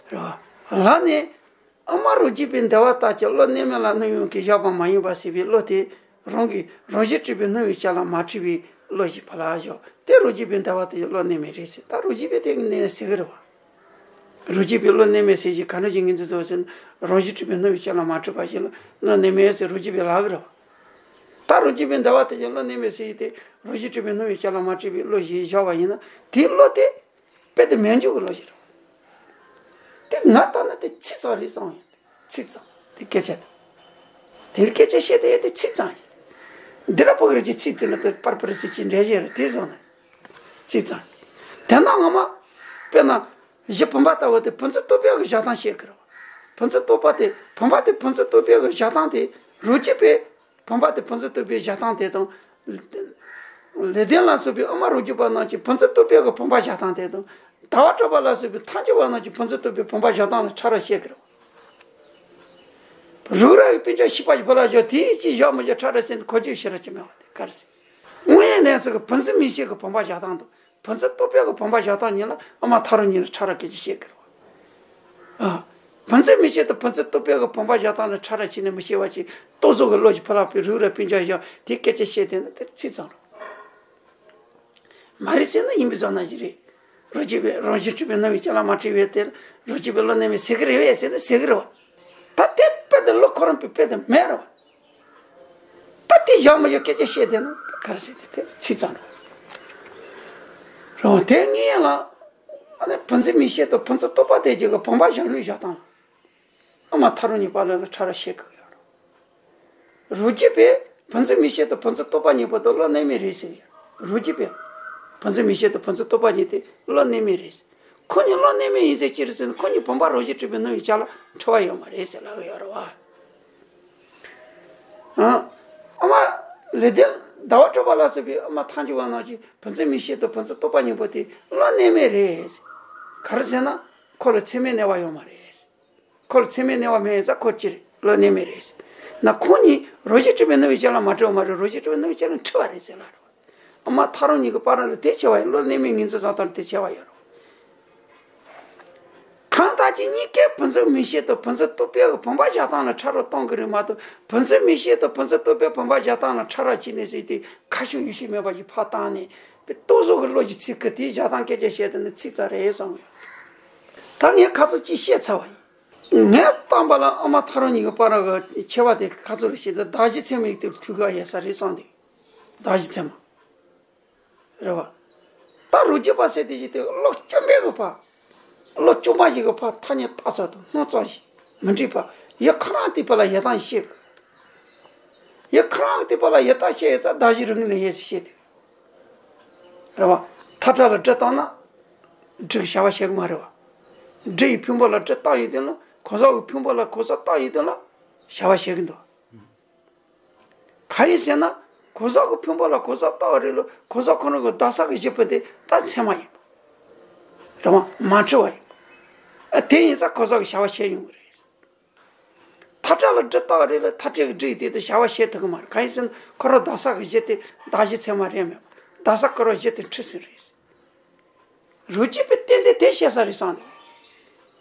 རེད་བ། ལར་ནས་ཨ་མ་རང་རྒྱུད་པའི་འདུལ་བ་ལྟར་གྱི་བློ་གནས་མིན་ལ་སྣང་ཡུལ་གྱིས་བཞག་པ་མ་ཡིན་པ་ཟེར་བའི་བློ་དེ། རང་གིས་རང་བཞིན་གྲུབ་པའི་སྣང་བའི་ཆ་ལ་མ་གྲུབ་པའི་བློ་ཞིག་ཕར་ལ་བཞག་དེ་རང་རྒྱུད་པའི་འདུལ་བ་དེ་ཡི་བློ་གནས་མིན་རེད་ཟེར། ད་རང་རྒྱུད་པའི་དེ་གནས་ཟེར་གི་རེད་བ། རང་རྒྱུད་པའི་བློ་གནས་མིན་ཟེར་ཞིག་ག་འདྲ་ཞིག་ངོས་འཛིན་བཟོ་ཟེར་ན་རང་བཞིན་གྲུབ་པའི་སྣང་བའི་ཆ་ལ་མ་གྲུབ་པ་ཞིག་ལ་བློ་གནས་མིན་ཟེར་རང་རྒྱུད་པའི་ལབ་གི་རེད་བ། ད་རང་རྒྱུད་པའི་འདུལ་བ་དེ་ཡི་བློ་གནས་མིན་ཟེར་ཡིག་དེ་རང་བཞིན་གྲུབ་པའི་སྣང་བའི་ཆ་ལ་མ་གྲུབ་པའི་བློ་ཞིག་བཞག་པ་ཡིན་ན་དེའི་བློ་དེ། དཔེ་དེ་མེད་འཇོག་གི་བློ་ཞིག་རེད། དེ་ང་ལྟ་ན་དེ་ཚིག་ཙམ་རེད་བསམ་ཡོད། ཚིག་ཙམ་དེ་སྐད་ཆ་དེ། དེར་སྐད་ཆ་བཤད་དེ་དེ་ཚིག་ཙམ་ཡིན། འདི་ར་ཕོ་གི་རེད་ཀྱི་ཚིག་དེ་ལ་དེ་པར་པར་རེད་ཟེར་གྱི་འགྲེལ་བཤད་རེད་དེ་བཟོ་ན། ཚིག་ཙམ་ཡིན། དེ་ན་ངོ་མ། དཔེར་ན། གཞི་བུམ་པ་ལྟ་བུ་དེ་བུམ་འཛིན་རྟོག་པའི་གི་བཞག་སྟངས་བཤད་གི་རེད། བུམ་འཛིན་རྟོག་པ་དེ་བུམ་པ་དེ་བུམ་འཛིན་རྟོག་པའི་གི་བཞག་སྟངས་དེ་རང་རྒྱུད་པའི། བུམ་པ་དེ་བུམ་འཛིན་རྟོག་པའི་བཞག་སྟངས་དེ་དང་། ལེགས་ལྡན་ལ་སོགས་པའི་ཨ་མ་རང་རྒྱུད་པ་རྣམས་ཀྱི་བུམ་འཛིན་རྟོག་པའི་གི་བུམ་པ་བཞག་སྟངས་དེ་དང་། ཟླ་བ་གྲགས་པ་ལ་སོགས་པའི་ཐལ་འགྱུར་བ་རྣམས་ཀྱི་བུམ་འཛིན་རྟོག་པའི་བུམ་པ་བཞག་སྟངས་ལ་ཕྲ་རགས་བཤད་ཀྱི་རེད། རུ་ར་ཡི་སྤུན་ཀྱག་ཤི་པ་ཞིག་བུ་ལ་བཞག་དེའི་ཅི་བཞག་མི་བཞག་ཕྲ་རགས་ཟེར་ནས་གོ་རྒྱུ་ཞེ་དྲག་ཅིག་མེད་པ་དེ་ག་རེ་ཟེར། དངོས་ཡོད་གནས་ཚུལ་གྱི་བུམ་འཛིན་མིག་ཤེས་ཀྱི་བུམ་པ་བཞག་སྟངས་དང་། བུམ་འཛིན་རྟོག་པའི་གི་བུམ་པ་བཞག་སྟངས་གཉིས་ལ་ཨ་མ་ཐག་རིང་གཉིས་ལ་ཕྲ་རགས་སྐད་ཆ་བཤད་ཀྱི་རེད་བ། ཨ། བུམ་འཛིན་མིག་ཤེས་དང་བུམ་འཛིན་རྟོག་པའི་གི་བུམ་པ་བཞག་སྟངས་ལ་ཕྲ་རགས་ཕྱེ་ནས་མི་ཤེས་པ་ཅིག་རྟོག་བཟོ་གི་བློ་ཞིག་ཕར་ལ་བུད་རུ་ར་སྤུན་ཀྱག་བཞག་དེ་སྐད་ཆ་བཤད་དེ་ན་དེར་ཚིག་ཙམ་རེད། མ་རེད་ཟེར་ན་ཡིན་པའི་བཟོ་ན་ཞིག་རེད། རང་རྒྱུད་པའི་རང་བཞིན་གྲུབ་པའི་སྣང་བའི་རྐྱེན་ལ་མ་གྲུབ་པའི་དེར་རང་རྒྱུད་པའི་བློ་གནས་མིན་ཟེར་གི་རེད་བས་ཟེར་ན་ཟེར་གི་རེད་བ། ད་དེ་དཔེ་དེ་བློ་ཁོ་རང་པའི་དཔེ་དེ་མེད་རེད་བ། ད་དེ་བཞག་མ་བཞག་སྐད་ཆ་བཤད་དེ་ན་ག་རེ་ཟེར་དེ་དེ་ཚིག་ཙམ་རེད། རང་དེ་ངས་ཡང་ལ་ཨ་ནི་བུམ་འཛིན་མིག་ཤེས་དང་བུམ་འཛིན་རྟོག་པ་དེ་རྒྱུད་ཀྱི་བུམ་པ་བཞག་ལུགས་བཞག་སྟངས་ལ་ཨ་མ་ཐག་རིང་གཉིས་བར་ལ་ཕྲ་རགས་བཤད་གི་ཡོད་རེད། རང་རྒྱུད་པས་བུམ་འཛིན་མིག་ཤེས་དང་བུམ་འཛིན་རྟོག་པ་གཉིས་པོ་དེ་བློ་གནས་མིན་རེད་ཟེར་ཡོད། རང་རྒྱུད་པས་བུམ་འཛིན་མིག་ཤེས་དང་བུམ་འཛིན་རྟོག་པ་གཉིས་དེ་བློ་གནས་མིན་རེད་ཟེར། ཁོ་གཉིས་བློ་གནས་མིན་ཡིན་ཚེ་ཅི་རེད་ཟེར་ན་ཁོ་གཉིས་བུམ་པ་རང་བཞིན་གྲུབ་པའི་སྣང་བའི་ཆ་ལ་འཁྲུལ་བ་ཡོད་མ་རེད་ཟེར་ལབ་ཀྱི་ཡོད་རེད་བ། ཨ། ཨ་མ་ལེགས་ལྡན་ཟླ་བ་གྲགས་པ་ལ་སོགས་པའི་ཨ་མ་ཐལ་འགྱུར་བ་རྣམས་ཀྱི་བུམ་འཛིན་མིག་ཤེས་དང་བུམ་འཛིན་རྟོག་པ་གཉིས་པོ་དེ་བློ་གནས་མིན་རེད་ཟེར། ག་རེ་ཟེར་ན་ཁོ་ལ་ཚད་མའི་གནས་བབ་ཡོད་མ་རེད་ཟེར། ཁོ་ལ་ཚད་མའི་གནས་བབ་མེད་ཙང་ཁོ་ཅི་རེད་བློ་གནས་མེད་རེད་ཟེར། ན་ཁོང་གཉིས་རང་བཞིན་གྲུབ་པའི་སྣང་བའི་རྐྱེན་ལ་མ་གྲུབ་པ་མ་རེད། རང་བཞིན་གྲུབ་པའི་སྣང་བའི་རྐྱེན་ལ་འཁྲུལ་བ་རེད་ཟེར་ལ་རེད། ཨ་མ་ཐག་རིང་གཉིས་ཀྱི་བར་ལ་དེ་ཕྱེ་བ་ཡིན། བློ་གནས་མེད་ངོས་འཛིན་བཟོ་སྟངས་དེ་ཕྱེ་བ་ཡོད་རེད། གང་ལྟར་གྱི་གཉིས་ཀའི་བུ་འཛིན་མིག་ཤེས་དང་བུ་འཛིན་རྟོག་པའི་བུམ་པ་བཞག་སྟངས་ལ་ཕྲ་རགས་གཏོང་གི་རེད་མ་གཏོགས། བུ་འཛིན་མིག་ཤེས་དང་བུ་འཛིན་རྟོག་པའི་བུམ་པ་བཞག་སྟངས་ལ་ཕྲ་རགས་བྱས་ནས་ཟེར་ཏེ་ཁ་ཤུགས་ཡེ་ཤུགས་མེད་པ་ཞིག་ཕར་བཏང་ནས་པའི་རྟོག་བཟོ་གི་བློ་ཞིག་ཚིག་གི་དེའི་བཞག་སྟངས་སྐད་ཆ་བཤད་དུས་ནི་ཚིག་ཙམ་རེད་བསམ་ཡོད། ད་ངས་ཁ་ཚོ་ཅིག་བཤད་ཚར་བ་ཡིན། ངས་བཏང་པ་ལ་ཨ་མ་ཐག་རིང་གཉིས་ཀྱི་བར་གྱི་ཁྱད་པར་དེ་ཁ་ཚོ་ལ་བཤད་དུས་གདགས་གཞི་ཚད་མ་ཡིན་དེ་འཁྲུལ་ག་ཡོད་ས་རེད་བསམ་དེ། གདགས་གཞི་ཚད་མ། རེད་བ། ད་རོ་རྒྱུས་པ་ཟེར་དེ་ཞིག་དེ་བློ་སྐྱོན་མེད་གི་བ། བློ་སྐྱོན་པ་ཞིག་གི་བ་ཐ་སྙད་བཏགས་ཚར་དུ་སྣང་ཙམ་ཞིག་མི་འགྲིག་པ། ཡི་ཁོ་རང་སྡིག་པ་ལ་ཡི་དྭགས་ཤེས་གི། ཡི་ཁོ་རང་སྡིག་པ་ལ་ཡི་དྭགས་ཤེས་ཡོད་ཙང་གདགས་གཞི་རང་ལ་ཡོད་ཟེར་བཤད་དེ། རེད་བ། མཐའ་བྲལ་ལ་སྒྲིབ་བཏང་ན། སྒྲིབ་བྱ་བ་བྱེད་གི་མ་རེད་བ། སྒྲིབ་ཡི་ཕུང་པོ་ལ་སྒྲིབ་བཏང་ཡོད་དེ་ལ་གོ་ས་གི་ཕུང་པོ་ལ་གོ་ས་བཏང་ཡོད་དེ་ལ་བྱ་བ་བྱེད་གི་འདུག་གང་ཡིན་ཟེར་ན། གོ་ས་གི་ཕུང་པོ་ལ་གོ་ས་བཏགས་པ་རེད་ལ་གོ་ས་ཁོ་རང་གི་གདགས་གཞི་ཞེས་པ་དེ་ད་ཚད་མ་ཡིན་པ། རེད་བ། མ་འཁྲུལ་བ་ཡིན་པ། དེ་ཡིན་ཙང་གོ་ས་གི་བྱ་བ་བྱེད་ཡོང་གི་རེད། མཐའ་བྲལ་ལ་སྒྲིབ་བཏགས་པ་རེད་ལ་མཐའ་བྲལ་གྱི་སྒྲིབ་དེ་དེ་བྱ་བ་བྱེད་ཐུབ་ཀྱི་མ་རེད། གང་ཡིན་ཟེར་ན་ཁོ་རང་གདགས་གཞི་དེ་གདགས་གཞི་ཚད་མ་རེད་མེད་པ། གདགས་ཁོ་རང་གཞི་དེ་འཁྲུལ་ཟིན་རེད། རོ་རྒྱུས་པའི་རྟེན་འབྲེལ་དེ་བཤད་ས་རེད་བསམ་ནས།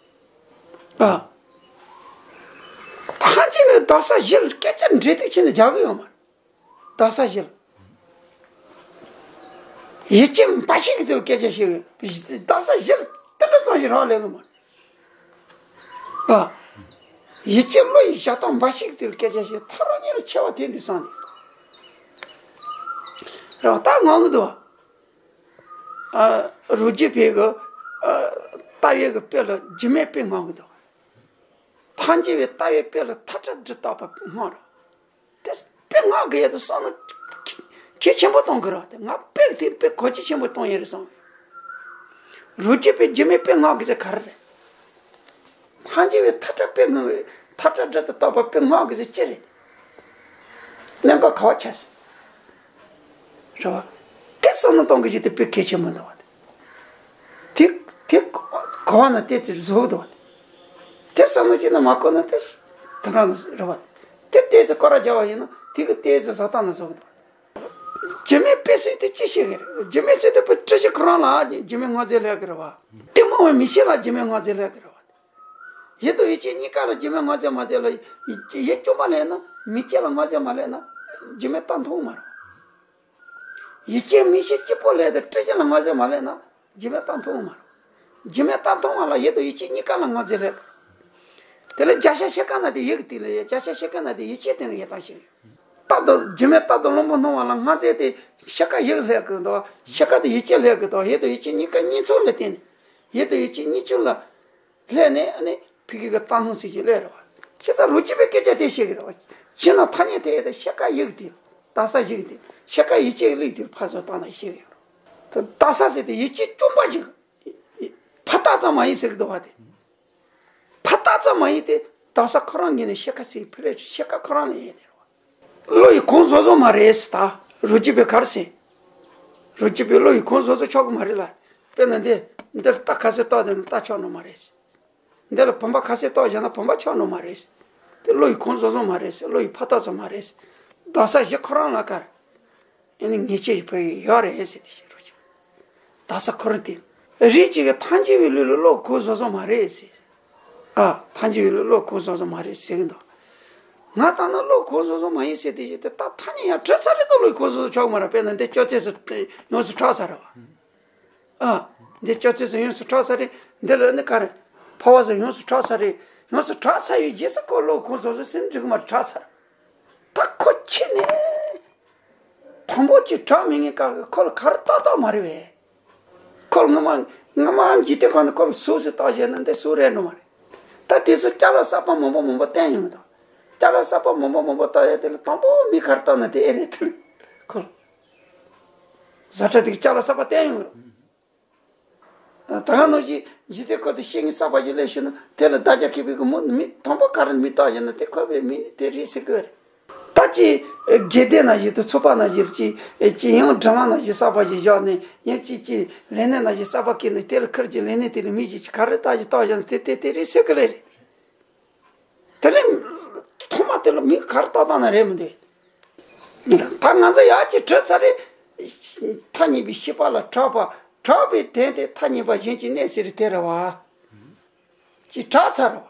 ཨ། ཐལ་འགྱུར་བའི་གདགས་གཞི་ལ་སྐད་ཆ་འབྲེལ་གཏུག་བྱས་ནས་རྒྱག་གི་ཡོད་མ་རེད། གདགས་གཞི་ལ། ཡིད་ཆེས་འབའ་ཞིག་གི་དེ་ལ་སྐད་ཆ་བཤད་གི། གདགས་གཞི་ལ་དེ་འདྲ་ཙམ་ཞིག་རག་ལས་གི་མ་རེད། ཨ། ཡིད་ཆེས་བློ་ཡི་བཞག་སྟངས་འབའ་ཞིག་གི་དེ་ལ་སྐད་ཆ་བཤད། ཐག་རིང་གཉིས་ལ་ཁྱད་པར་དེ་འདི་བསམ་ནས། རེད་བ། ད་ངང་གི་འདུག་བ། ཨ། རོ་རྒྱུས་པའི་གི། ཨ། ལྟ་བའི་གི་དཔེ་ལ་རྒྱུ་མེད་དཔེ་མངོན་གི་འདུག་ཐལ་འགྱུར་བའི་ལྟ་བའི་དཔེ་ལ་མཐའ་བྲལ་སྒྲིབ་བཏགས་པ་མངོན་རོ། དེ་དཔེ་མངོན་གི་ཡོད་དུ་སོང་ན་གལ་ཆེན་པོ་གཏོང་གི་རོ། དེ་ང་དཔེ་དེ་དཔེ་གོ་རྒྱུ་ཆེན་པོ་གཏོང་ཡོད་རེད་བསམ། རོ་རྒྱུས་པའི་རྒྱུ་མེད་དཔེ་མངོན་གི་ཟེར་ག་རེ་རེད། ཐལ་འགྱུར་བའི་མཐའ་བྲལ་དཔེ་མངོན། མཐའ་བྲལ་སྒྲིབ་ཏུ་བཏགས་པ་དཔེ་མངོན་གི་ཟེར་ཅི་རེད། གནད་འགག་ག་བ་ཆགས་སོང་། རེད་བ། དེ་བསམ་བློ་གཏོང་གི་ཅིག་དེ་དཔེ་གལ་ཆེན་པོ་འདུག་བ། དེ་དེ་གོ་བ་ན་ཏོག་ཙམ་བཟོ་གི་འདུག་བ། དེ་བསམ་བློ་ཅིག་ན་མ་གོ་ན་དེ་དེ་འདྲ་ནི་རེད་བ། དེ་ཏོག་ཙམ་སྐོར་ར་རྒྱག་པ་ཡིན་ན་དེ་གི་ཏོག་ཙམ་བཟོ་སྟངས་ན་བཟོ་གི་འདུག་བ། རྒྱུ་མེད་དཔེ་ཟེར་དེ་ཅི་ཤེས་གི་རེད། རྒྱུ་མེད་ཟེར་དེ་དཔེ་སྤྲུལ་གཞི་ཁོ་རང་ལ་རྒྱུ་མེད་མངོན་གསལ་སླེབས་གི་རེད་བ། གཏི་མུག་པའི་མིག་ཤེས་ལ་རྒྱུ་མེད་མངོན་གསལ་སླེབས་གི་རེད་བ། ཡིད་དང་ཡིད་ཆེས་གཉིས་ཀ་ལ་རྒྱུ་མེད་མངོན་གསལ་མ་སླེབས་ལ། ཡིད་ཡིད་སྐྱོ་མ་སླེབས་ན། མིག་ཤེས་ལ་མངོན་གསལ་མ་སླེབས་ན། རྒྱུ་མེད་རྟགས་མཐོང་མ་རེད། ཡིད་ཆེས་མིག་ཤེས་གཅིག་པོ་སླེབས་ཏེ་སྤྲུལ་གཞི་ལ་མངོན་གསལ་མ་སླེབས་ན། རྒྱུ་མེད་རྟགས་མཐོང་མ་རེད། རྒྱུ་མེད་རྟགས་མཐོང་བ་ལ་ཡིད་དང་ཡིད་ཆེས་གཉིས་ཀ་ལ་མངོན་གསལ་སླེབས། དེ་ལ་བརྒྱ་ཆ་ཕྱེད་ཀ་ན་དེ་ཡིད་ཀྱི་སྟེང་ལ་ཡོད། བརྒྱ་ཆ་ཕྱེད་ཀ་ན་དེ་ཡིད་ཆེས་སྟེང་ལ་ཡོད་སྟངས་ཤིག་ཡོད། རྟག་ཏུ་རྒྱུ་མེད་རྟག་ཏུ་བླུན་པོ་སྣང་བ་ལ་མངོན་གསལ་དེ་ཕྱེད་ཀ་ཡིད་སླེབས་ཀྱི་འདུག་ཕྱེད་ཀ་དེ་ཡིད་ཆེས་སླེབས་ཀྱི་འདུག་ཡིད་དང་ཡིད་ཆེས་གཉིས་ཀ་གཉིས་ཚོགས་ལ་བརྟེན་ནས། ཡིད་དང་ཡིད་ཆེས་གཉིས་ཆོས་ལ་སླེབས་ནས་ཨ་ནི་ཕ་གི་གི་རྟགས་སྣང་ཟེར་གྱི་སླེབས་རེད་བ། བྱས་ཙང་རོ་རྒྱུས་པའི་སྐད་ཆ་དེ་བཤད་ཀྱི་རེད་བ། ཕྱིན་ན་ཐ་སྙད་དེ་ཡོད་དེ་ཕྱེད་ཀ་ཡིད་ཀྱི་སྟེང་། གདགས་གཞི་གི་སྟེང་། ཕྱེད་ཀ་ཡིད་ཆེས་ཀྱི་སྟེང་ཕར་ཚུར་བཏང་ན་ཤེས་ཀྱི་རེད། གདགས་གཞི་ཟེར་དེ་ཡིད་ཆེས་བཅོམ་པ་ཞིག་ཕར་བཏགས་ཙམ་མ་ཡིན་ཟེར་གྱི་འདུག་བ་དེ། ཕར་བཏགས་ཙམ་མ་ཡིན་ཏེ། གདགས་གཞི་ཁོ་རང་ངོས་ནས་ཕྱེད་ཀ་ཚིག་ཕི་རེ་ཕྱེད་ཀ་ཁོ་རང་ལ་ཡོད་དེ་རེད་བ། བློ་ཡི་གོང་བཟོ་བཟོ་མ་རེད་ཟེར་ད། རོ་རྒྱུས་པས་ག་རེ་ཟེར། རོ་རྒྱུས་པས་བློ་ཡི་གོང་བཟོ་བཟོ་ཆོག་གི་མ་རེད་ལ། དཔེར་ན་འདི་འདིར་རྟ་ཁ་ཟས་བཏགས་དེ་ནི་རྟ་ཆོག་ནི་མ་རེད། འདི་ལ་བུམ་པ་ཁ་ཟས་བཏགས་བཞག་ན་བུམ་པ་ཆོག་ནི་མ་རེད། དེ་བློ་ཡི་གོང་བཟོ་བཟོ་མ་རེད། བློ་ཡི་ཕར་བཏགས་བཟོ་མ་རེད། གདགས་གཞི་ཁོ་རང་ལ་ག་རེ། ཨ་ནི་ངེས་ཤེས་ཡོད་ཡོད་རེད་ཟེར་དེ་བཤད་རོགས་བྱེད། གདགས་གཞི་ཁོ་རང་དེ། རིགས་གཅིག་གིས་ཐལ་འགྱུར་བའི་ལུགས་ལ་བློ་གོང་བཟོ་བཟོ་མ་རེད་ཟེར། ཨ། ཐལ་འགྱུར་བའི་ལུགས་བློ་གོང་བཟོ་བཟོ་མ་རེད་ཟེར་གི་འདུག་ང་ལྟར་ན་བློ་གོང་བཟོ་བཟོ་མ་ཡིན་ཟེར་དེ་བཞིན་དེ་ད་ཐ་སྙད་ཡང་བྲི་ས་རེད་དོ། བློ་གོང་བཟོ་བཟོ་ཆོག་གི་མ་རེད། དཔེར་ན་འདི་སྐྱོ་ཚད་སུ་ཡོངས་སུ་གྲགས་ས་རེད་བ། ཨ། འདི་སྐྱོ་ཚད་སུ་ཡོངས་སུ་གྲགས་ས་རེད། འདི་ལ་ནི་ག་རེ། འཕོ་བ་སུ་ཡོངས་སུ་གྲགས་ས་རེད། ཡོངས་སུ་གྲགས་ས་ཡི་རྗེས་སུ་ཁོ་བློ་གོང་བཟོ་བཟོ་ཟེར་འགྲིག་གི་མ་རེད། གྲགས་ས་རེད། ད་ཁོ་ཁྱེད་ནི། དང་པོ་ཅིག་གྲགས་མེད་ངེས་ཀ་གི་ཁོ་ལ་ག་རེ་ཏག་ཏག་མ་རེད་པས། ཁོ་ལ་སྔ་མ་སྔ་མ་འཇིག་རྟེན་ཁོ་ནི་ཁོ་ལ་སུ་ཟེར་བཏགས་བྱས་ན་འདི་སུ་རེད་འགྲོ་མ་རེད། ད་དེ་ཚོ་ཅ་ལག་གསར་པ་མང་པོ་མང་པོ་བསྟན་ཡོང་གི་འདུག་ཅ་ལག་གསར་པ་མང་པོ་མང་པོ་བཏགས་ཡོད་དེ་ལ་དང་པོ་མི་ག་རེ་བཏགས་ན་དེ་ཨེ་རེད་དེ་ཁོ་ལ། བཟའ་གྲྭ་དེ་གི་ཅ་ལག་གསར་པ་བསྟན་ཡོང་གི་རེད། ད་ག་ནང་བཞིན་འཇིག་རྟེན་ཁོ་དེ་བཤེས་གཉེན་གསར་པ་ཞིག་སླེབས་ཤེ་ན་དེ་ལ་བདག་རྒྱག་མཁས་པའི་གི་མི་མི་དང་པོ་ག་རེ་མི་བཏགས་ཡོད་ན་དེ་ཁོ་པའི་མི་དེ་རེད་ཟེར་གི་རེད། ད་ཅི་དགེ་ལྡན་ན་བཞིན་དུ་ཚོགས་པ་ན་བཞིན་ཅི་ཅི་ཡང་སྒྲིག་ལམ་ན་བཞིན་གསར་པ་ཞིག་བཞག་ནས་ཡང་ཅི་ཅི་ལས་སྣེ་ན་བཞིན་གསར་པ་བཀལ་ནས་དེ་ལ་ཁུར་གྱི་ལས་སྣེ་དེ་ལ་མི་ཞིག་ག་རེ་བཏགས་ཞིག་བཏགས་བཞག་ན་དེ་དེ་དེ་རེད་ཟེར་གི་རེད། དེ་ལས་ཐོག་མ་དེ་ལ་མི་ག་རེ་བཏགས་བཏང་ན་རེད་མི་འདུག་ད་ང་ཚོ་ཡག་ཅིག་བྲིས་ཚར་རེད། ཐ་སྙད་པའི་ཤེས་པ་ལ་གྲགས་པ་གྲགས་པའི་དོན་དེ་ཐ་སྙད་པ་གཞན་གྱི་གནས་ཟེར་དེ་རེད་བ། ཅིག་གྲགས་ཚར་བ།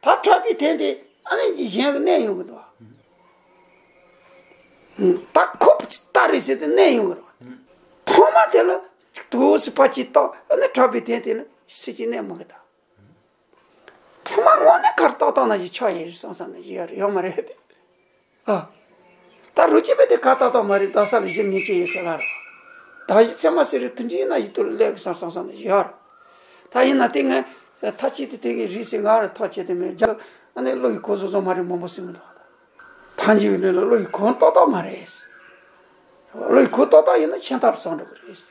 ད་གྲགས་པའི་དོན་དེ་ཨ་ནི་གཞན་གྱི་གནས་ཡོང་གི་འདུག་བ། ད་ཁོ་ལྟ་རེད་ཟེར་ཏེ་གནས་ཡོང་གི་རེད་བ། ཐོག་མ་དེ་ལ་དུ་སི་པ་ཅིག་རྟོགས་ཨ་ནི་གྲགས་པའི་དོན་དེ་ལ་སྲིད་ཀྱི་གནས་མི་གི་ད། ཐོག་མ་དངོས་གནས་གར་ཏག་ཏག་ན་ཞིག་ཆགས་ཡོད་རེད་བསམ་བསམ་ན་ཞིག་ཡོད་རེད་ཡོད་མ་རེད་དེ། ཨ། ད་རུ་ཅི་པེ་དེ་གར་ཏག་ཏག་མ་རེད། རྡ་ས་ལ་བཞི་ཉིན་ཅི་ཡོད་ཟེར་ལ་རེད། ད་ཞིག་ཚད་མ་ཟེར་རེད་དུ་འདྲི་ན་ཞིག་ཏུ་ལས་བསམ་བསམ་བསམ་ན་ཞིག་ཡོད་རེད། ད་ཡིན་ན་དེ་ངས་ཐ་ཅི་དེ་དེ་གི་རིགས་སེ་ང་ར་ཐག་བཅད་དེ་མེད་རྒྱལ་ཨ་ནི་བློ་ཡི་གོ་བཟོ་བཟོ་མ་རེད་མང་པོ་སེམས་འདུག་ཐང་ཅིག་ཡོད་ནི་ལ་བློ་ཡི་གོ་ཏོག་ཏོག་མ་རེད། བློ་ཡི་གོ་ཏོག་ཏོག་ཡིན་ན་ཁྱད་མཐར་སོང་འགྲོ་གི་རེད།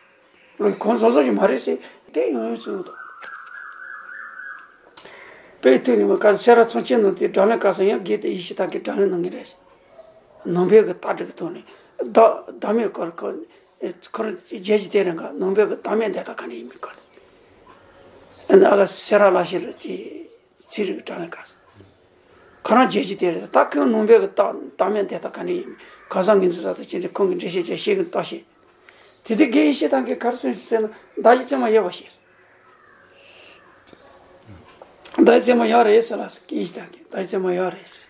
བློ་ཡི་གོ་བཟོ་བཟོ་ཞིག་མ་རེད་ཟེར་དེ་ཡང་ཡང་གསུངས་འདུག་དཔེ་དུས་ནི་མ་ག་སེ་ར་ཚོང་ཆེན་ནང་དེ་སྒྲ་ལེན་ག་ས་ཡང་དགེ་དེ་ཡི་ཤི་ཐང་གི་སྒྲ་ལེན་གནང་གི་རེད། ནང་པའི་གི་ལྟ་གྲུབ་ཀྱི་ཐོག་ནས་བདག་བདག་མེད་སྐོར་ཁོ་ཁོ་རང་རྒྱལ་གྱི་དེ་རིང་ག་ནང་པའི་གི་བདག་མེད་འདི་དག་ག་འདྲ་ཡིན་མིན་སྐོར། ཨ་ནི་ཨ་ལ་སེ་ར་ལ་ཤི་རུ་དེ། ཚིག་རིག་གྲངས་ལས་ཁ། ཁོ་རང་རྒྱལ་སྤྱི་དེ་རེད། ད་ཁོས་ནང་པའི་གི་རྟགས་རྟགས་མེད་དེ་དག་ག་འདྲ་ཡིན་ག་ས་ངན་ཚིག་ས་དང་ཅི་འདྲ་ཁོང་གི་འགྲེལ་བཤད་བྱས་ཤེས་གི་རྟགས་ཤེས། དེ་དུས་དགེ་བཤེས་དང་གི་གར་སོང་ཞིག་ཟེར་ན་བདག་གི་ཚད་མ་ཡོད་པ་ཤེས། བདག་གི་ཚད་མ་ཡོད་རེད་ཟེར་ལ་དགེ་བཤེས་དང་གི་བདག་གི་ཚད་མ་ཡོད་རེད་ཟེར།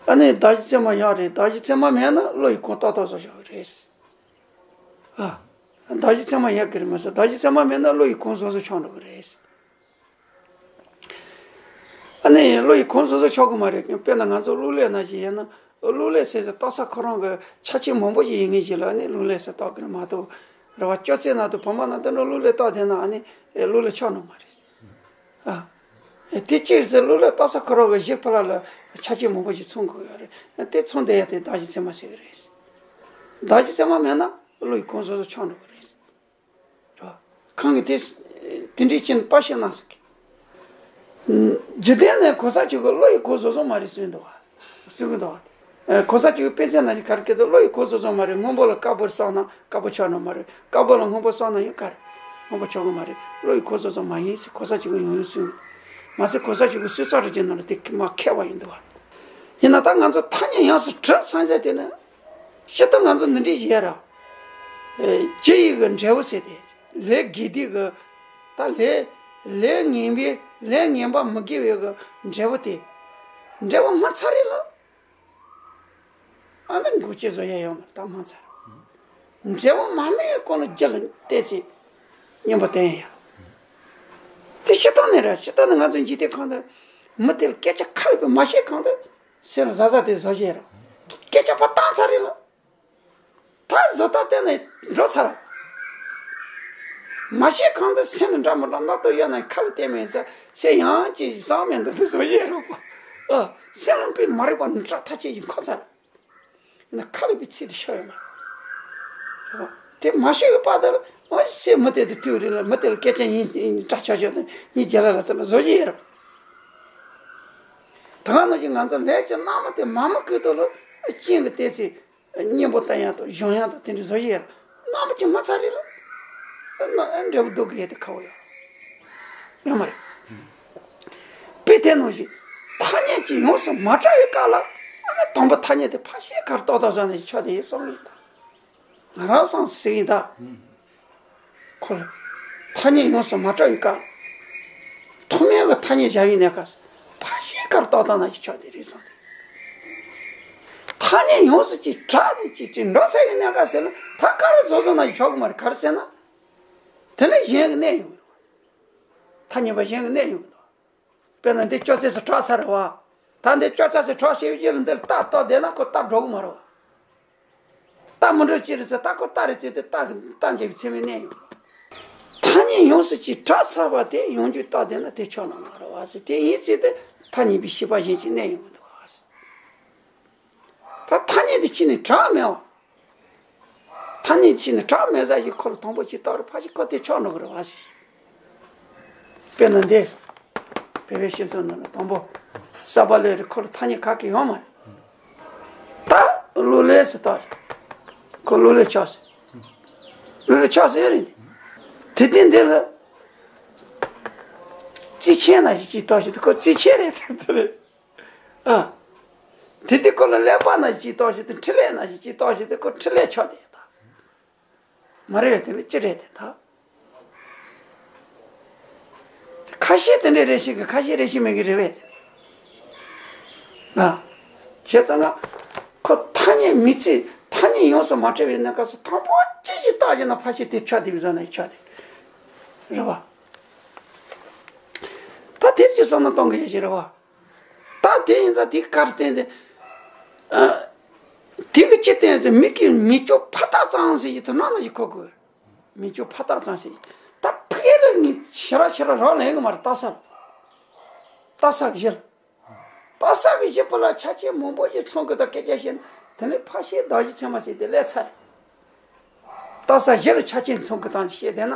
ཨ་ནི་བདག་གི་ཚད་མ་ཡོད་རེད། བདག་གི་ཚད་མ་མེད་ན་བློ་ཡི་གོ་ཏོག་ཏོག་བཟོ་ཆོག་གི་རེད་ཟེར། ཨ། བདག་གི་ཚད་མ་ཡོད་གི་རེད་མ་ཟེར། བདག་གི་ཚད་མ་མེད་ན་བློ་ཡི་གོ་བཟོ་བཟོ་ཆོག་འགྲོ་གི་རེད་ཟེར། ཨ་ནི་བློ་ཡི་གོ་སོ་སོ་ཆོག་གི་མ་རེད། དཔེར་ན་ང་ཚོ་གློག་ཀླད་ནང་བཞིན་ཡིན་ན་གློག་ཀླད་ཟེར་ཟེར་བཏགས་ས་ཁོ་རང་གི་ཆ་ཆེན་མང་པོ་ཞིག་ཡིན་ངེས་ཀྱི་ལ་ནི་གློག་ཀླད་ཟེར་བཏགས་གི་རེད་མ་གཏོགས། རེ་བ་སྐྱོ་ཚད་ནང་དུ་བུ་མ་ནང་དུ་ནི་གློག་ཀླད་བཏགས་བསྡད་ན་ཨ་ནི་གློག་ཀླད་ཆོག་ནི་མ་རེད། ཨ། དེ་ཅིར་ཟེར་གློག་ཀླད་བཏགས་ས་ཁོ་རང་གི་གཞི་ཕ་ལ་ལ་ཆ་ཆེན་མང་པོ་ཞིག་ཚང་དགོས་ཡོད་རེད། དེ་ཚང་བསྡད་ཡ་དེ་བདག་གི་ཚད་མ་ཟེར་གི་རེད། བདག་གི་ཚད་མ་མེད་ན་བློ་ཡི་གོ་སོ་སོ་ཆོག་འགྲོ་གི་རེད། རེད་བ། གང་གིས་དེ་དེ་འདྲའི་ཕྱིར་ལྟ་ཞིག་གནང་ཟེར་གི། རྒྱུ་ལྡན་ནི་གོ་ས་གཅིག་གི་བློ་ཡི་གོ་བཟོ་བཟོ་མ་རེད་གསུངས་འདུག་བ། གསུང་གི་འདུག་བ། གོ་ས་གཅིག་གི་དཔེ་ཆ་ནང་བཞིན་ག་རེ་སྐད་དུ་བློ་ཡི་གོ་བཟོ་བཟོ་མ་རེད། སྔོན་པོ་ལ་དཀར་པོར་བསམ་ན་དཀར་པོ་ཆགས་ནི་མ་རེད། དཀར་པོ་ལ་སྔོན་པོ་བསམ་ན་ཡང་ག་རེ་སྔོན་པོ་ཆགས་གི་མ་རེད། བློ་ཡི་གོ་བཟོ་བཟོ་མ་ཡིན་ཟེར་གོ་ས་གཅིག་གི་ཡང་ཡང་གསུངས། མ་ཟད་གོ་ས་གཅིག་གི་སྲོལ་རྩ་རེ་བྱས་ནང་ལ་དེ་མ་ཁེལ་བ་ཡིན་འདུག་བ། ཡིན་ན་ད་ང་ཚོ་ཐ་སྙད་ཡོངས་སུ་གྲུབ་ཚང་ས་དེ་ནི། སྤྱིར་བཏང་ང་ཚོ་འདི་འདྲའི་བཤད་ར། ཨེ། སྤྱི་ཡི་གི་འབྲས་བུ་ཟེར་ཏེ། ལས་དགེ་སྡིག་གི། ད་ལས། ལས་ངན་པའི། ལས་ངན་པ་མི་དགེ་བའི་གི་འབྲས་བུ་དེ། འབྲས་བུ་མ་ཚར་རེད་ལ། ཨ་ནི་འགོག་བྱེད་བཟོ་ཡ་ཡོང་ལ་ད་མ་ཚར། འབྲས་བུ་མ་སྨིན་གོང་ལ་རྒྱུ་ལ་བལྟས་ཚེ། སྙིང་པོ་བསྟན་ཡ། དེ་སྤྱིར་བཏང་ནས་ར་སྤྱིར་བཏང་ནས་ང་ཚོ་འཇིག་རྟེན་ཁམས་དུ། མི་དེ་ལ་སྐད་ཆ་ཁ་ལ་བས་མ་བཤད་གོང་དུ། སེམས་ལ་ཟ་ཟ་དེ་བཟོ་བྱེད་ར། སྐད་ཆ་ཕར་བཏང་ཚར་རེད་ལ། ད་བཟོ་ལྟ་བལྟས་ནས་འགྲོ་ཚར། མ་ཤེས་གང་དུ་སེམས་ལ་འདྲ་མི་འདྲ་རྣག་ཏོ་ཡོད་ན་ཁ་ལ་བལྟས་མེད་ཚ་སེ་ཡང་ཅི་བཟང་མེད་འདུག་དུ་བཟོ་ཡས་རོགས་པ། ཨ། སེམས་ལ་པའི་མ་རིག་པ་འདྲ་ཐ་ཆད་ཡིན་ཁོ་ཚར། ན་ཁ་ལ་པའི་ཚིག་དུ་ཤོ་ཡོད་མ་རེད། དེ་མ་ཤེས་པའི་བར་དུ་ལ་ཨོ་སེ་མི་དེ་དུ་ཐུག་རེད་ལ་མི་དེ་ལ་སྐད་ཆ་ཡིན་ཡིན་འདྲ་ཆ་ཆོད་དུ་ཡིན་རྒྱ་ལ་ལ་དུ་ལ་བཟོ་ཡས་རོགས། ད་ག་ནང་བཞིན་ང་ཚོ་ལས་ཀྱི་རྣམ་པ་དེ་མ་མ་ཁུལ་དུ་ལ་ཅན་གྱི་ལྟས་ཚེ། སྙན་པོ་བསྟན་ཡག་དང་གཞུང་ཡག་དང་དེ་འདྲ་བཟོ་ཡས་རྣམ་པ་ཅན་མ་ཚར་རེད་ལ། ན་འབྲས་བུ་སྡུག་གི་ཡས་དེ་ཁ་བོ་ཡོད། ཡོད་མ་རེད། དཔེ་དེ་ནང་བཞིན་ཐ་སྙད་ཀྱིས་ཡོངས་སུ་མ་གྲགས་པའི་སྐབས་ལ་ཨ་ནི་དང་པོ་ཐ་སྙད་དེ་ཕ་ཤེས་ཁར་ཏོག་ཏོག་བཟོ་ནས་ཆོག་དེ་ཡིན་གསུང་གི་ཡིན་ད། ང་རང་སང་ཟེར་གི་ཡིན་ད། ཁོ་ལ་ཐ་སྙད་ཡོངས་སུ་མ་གྲགས་པའི་སྐབས། ཐོག་མའི་གི་ཐ་སྙད་བཞག་ཡིན་ནའི་སྐབས་ཕ་ཤེས་ཁར་ཏོག་ཏོག་ན་ཞིག་ཆོག་དེ་རེད་སོང་། ཐ་སྙད་ཡོངས་སུ་ཅིག་གྲགས་ཏེ་ཅིག་ཅིག་འགྲོ་ས་ཡིན་ནའི་སྐབས་ཟེར་ན་ད་ག་རེ་བཟོ་བཟོ་ན་ཞིག་ཆོག་གི་མ་རེད་ག་རེ་ཟེར་ན། དེ་ནས་གཞན་གྱི་གནས་ཡོང་གི་རེད། ཐ་སྙད་པ་གཞན་གྱི་གནས་ཡོང་གི་འདུག་དཔེར་ན་འདི་སྐྱོ་ཚད་སུ་གྲགས་ཚར་བ། ད་འདི་སྐྱོ་ཚད་སུ་གྲགས་ཤེས་ཡོད་ལ་འདིར་རྟ་གཏོར་བསྡད་ན་ཁོ་རྟ་འགྲོ་གི་མ་རེད་བ། རྟ་མི་འགྲོ་ཅི་རེད་ཟེར་ད་ཁོ་རྟ་རེད་ཟེར་ཏེ་རྟ་རྟ་འགྱེལ་བའི་ཚད་མའི་གནས་ཡོད། ཐ་སྙད་ཡོངས་སུ་ཅིག་གྲགས་ཚར་བ་དེ་ཡོང་རྒྱུ་རྟགས་དེ་ན་དེ་ཆོག་ནི་མ་རེད་བ་ཟེར་དེ་ཡིན་ཚེ་དེ་ཐ་སྙད་པའི་ཤེས་པ་གཞན་གྱི་གནས་ཡོང་གི་འདུག་བ་ཟེར། ད་ཐ་སྙད་དེ་ཕྱི་ནས་གྲགས་མེད་བ། ཐ་སྙད་ཕྱི་ནས་གྲགས་མེད་ས་ཞིག་ཁོ་ལ་དང་པོ་ཅིག་བཏགས་རུ་ཕ་ཞིག་ཁོ་དེ་ཆོག་འགྲོ་གི་རེད་བ་ཟེར། དཔེར་ན་འདི། བོད་པའི་སྤྱི་ཚོགས་ནང་ལ་དང་པོ། ས་པ་ལས་རེད་ཁོ་ལ་ཐ་སྙད་ག་གེ་ཡོད་མ་རེད། ད་གློག་ཀླད་ཟེར་ད། ཁོ་གློག་ཀླད་ཆགས་ཟེར། གློག་ཀླད་ཆགས་ཟེར་རེད། དེ་དུས་འདི་ལ། རྩིས་ཆེན་ན་ཞིག་ཅིག་བཏགས་ཞིག་ཁོ་རྩིས་ཆེན་རེད་དེ་རེད། ཨ། དེ་དུས་ཁོ་ལ་ཀླད་པ་ན་ཞིག་བཏགས་ཞིག་དང་འཕྲིན་ལས་ན་ཞིག་ཅིག་བཏགས་ཞིག་དང་ཁོ་འཕྲིན་ལས་ཆགས་དེ་ད། མ་རེད་དེ་ལ་ཅི་རེད་དེ་ད། ཁ་ཤས་དེ་འདྲ་རེ་ཞིག་གི་ཁ་ཤས་རེ་ཞིག་མེད་གི་རེད་བས། ཨ། བྱས་ཙང་ང་ཁོ་ཐ་སྙད་མི་ཚེ་ཐ་སྙད་ཡོངས་སུ་མ་བྲལ་བའི་གནས་སྐབས་སུ་དང་པོ་ཅི་ཞིག་བཏགས་ཡོད་ན་ཕ་ཤི་དེ་ཆ་དེ་བཟོ་ནས་ཆ་དེ་རེད་བ། ད་དེར་ཅི་བསམ་བློ་གཏོང་གི་ཡོད་ཞིག་རེད་བ། ད་དེ་ཡིན་ཙང་དེ་གར་བརྟེན་ཏེ། ཨ། དེ་གི་ཅི་བརྟེན་ཏེ་མི་གི་མི་སྐྱོ་ཕ་རྟགས་ཙམ་ཟེར་གྱི་དེ་ནང་ལ་ཞིག་གོ་དགོས། མི་སྐྱོ་ཕ་རྟགས་ཙམ་ཞིག་ད་ཕ་གི་ལ་ངས་ཞེ་དྲག་ཞེ་དྲག་རག་ལས་གི་མ་རེད། རྟགས་གསལ། རྟགས་གསལ་གྱི་གཞི། རྟགས་གསལ་གྱི་གཞི་པོ་ལ་ཆ་རྐྱེན་མང་པོ་ཞིག་ཚང་གི་ད་སྐད་ཆ་བཤད་ན་དེ་ནས་ཕ་ཤི་གདགས་གཞི་ཚད་མ་ཟེར་དེ་ལས་ཚར། རྟགས་གསལ་གཞི་ལ་ཆ་རྐྱེན་ཚང་གི་སྟངས་ཅིག་བཤད་བསྡད་ན།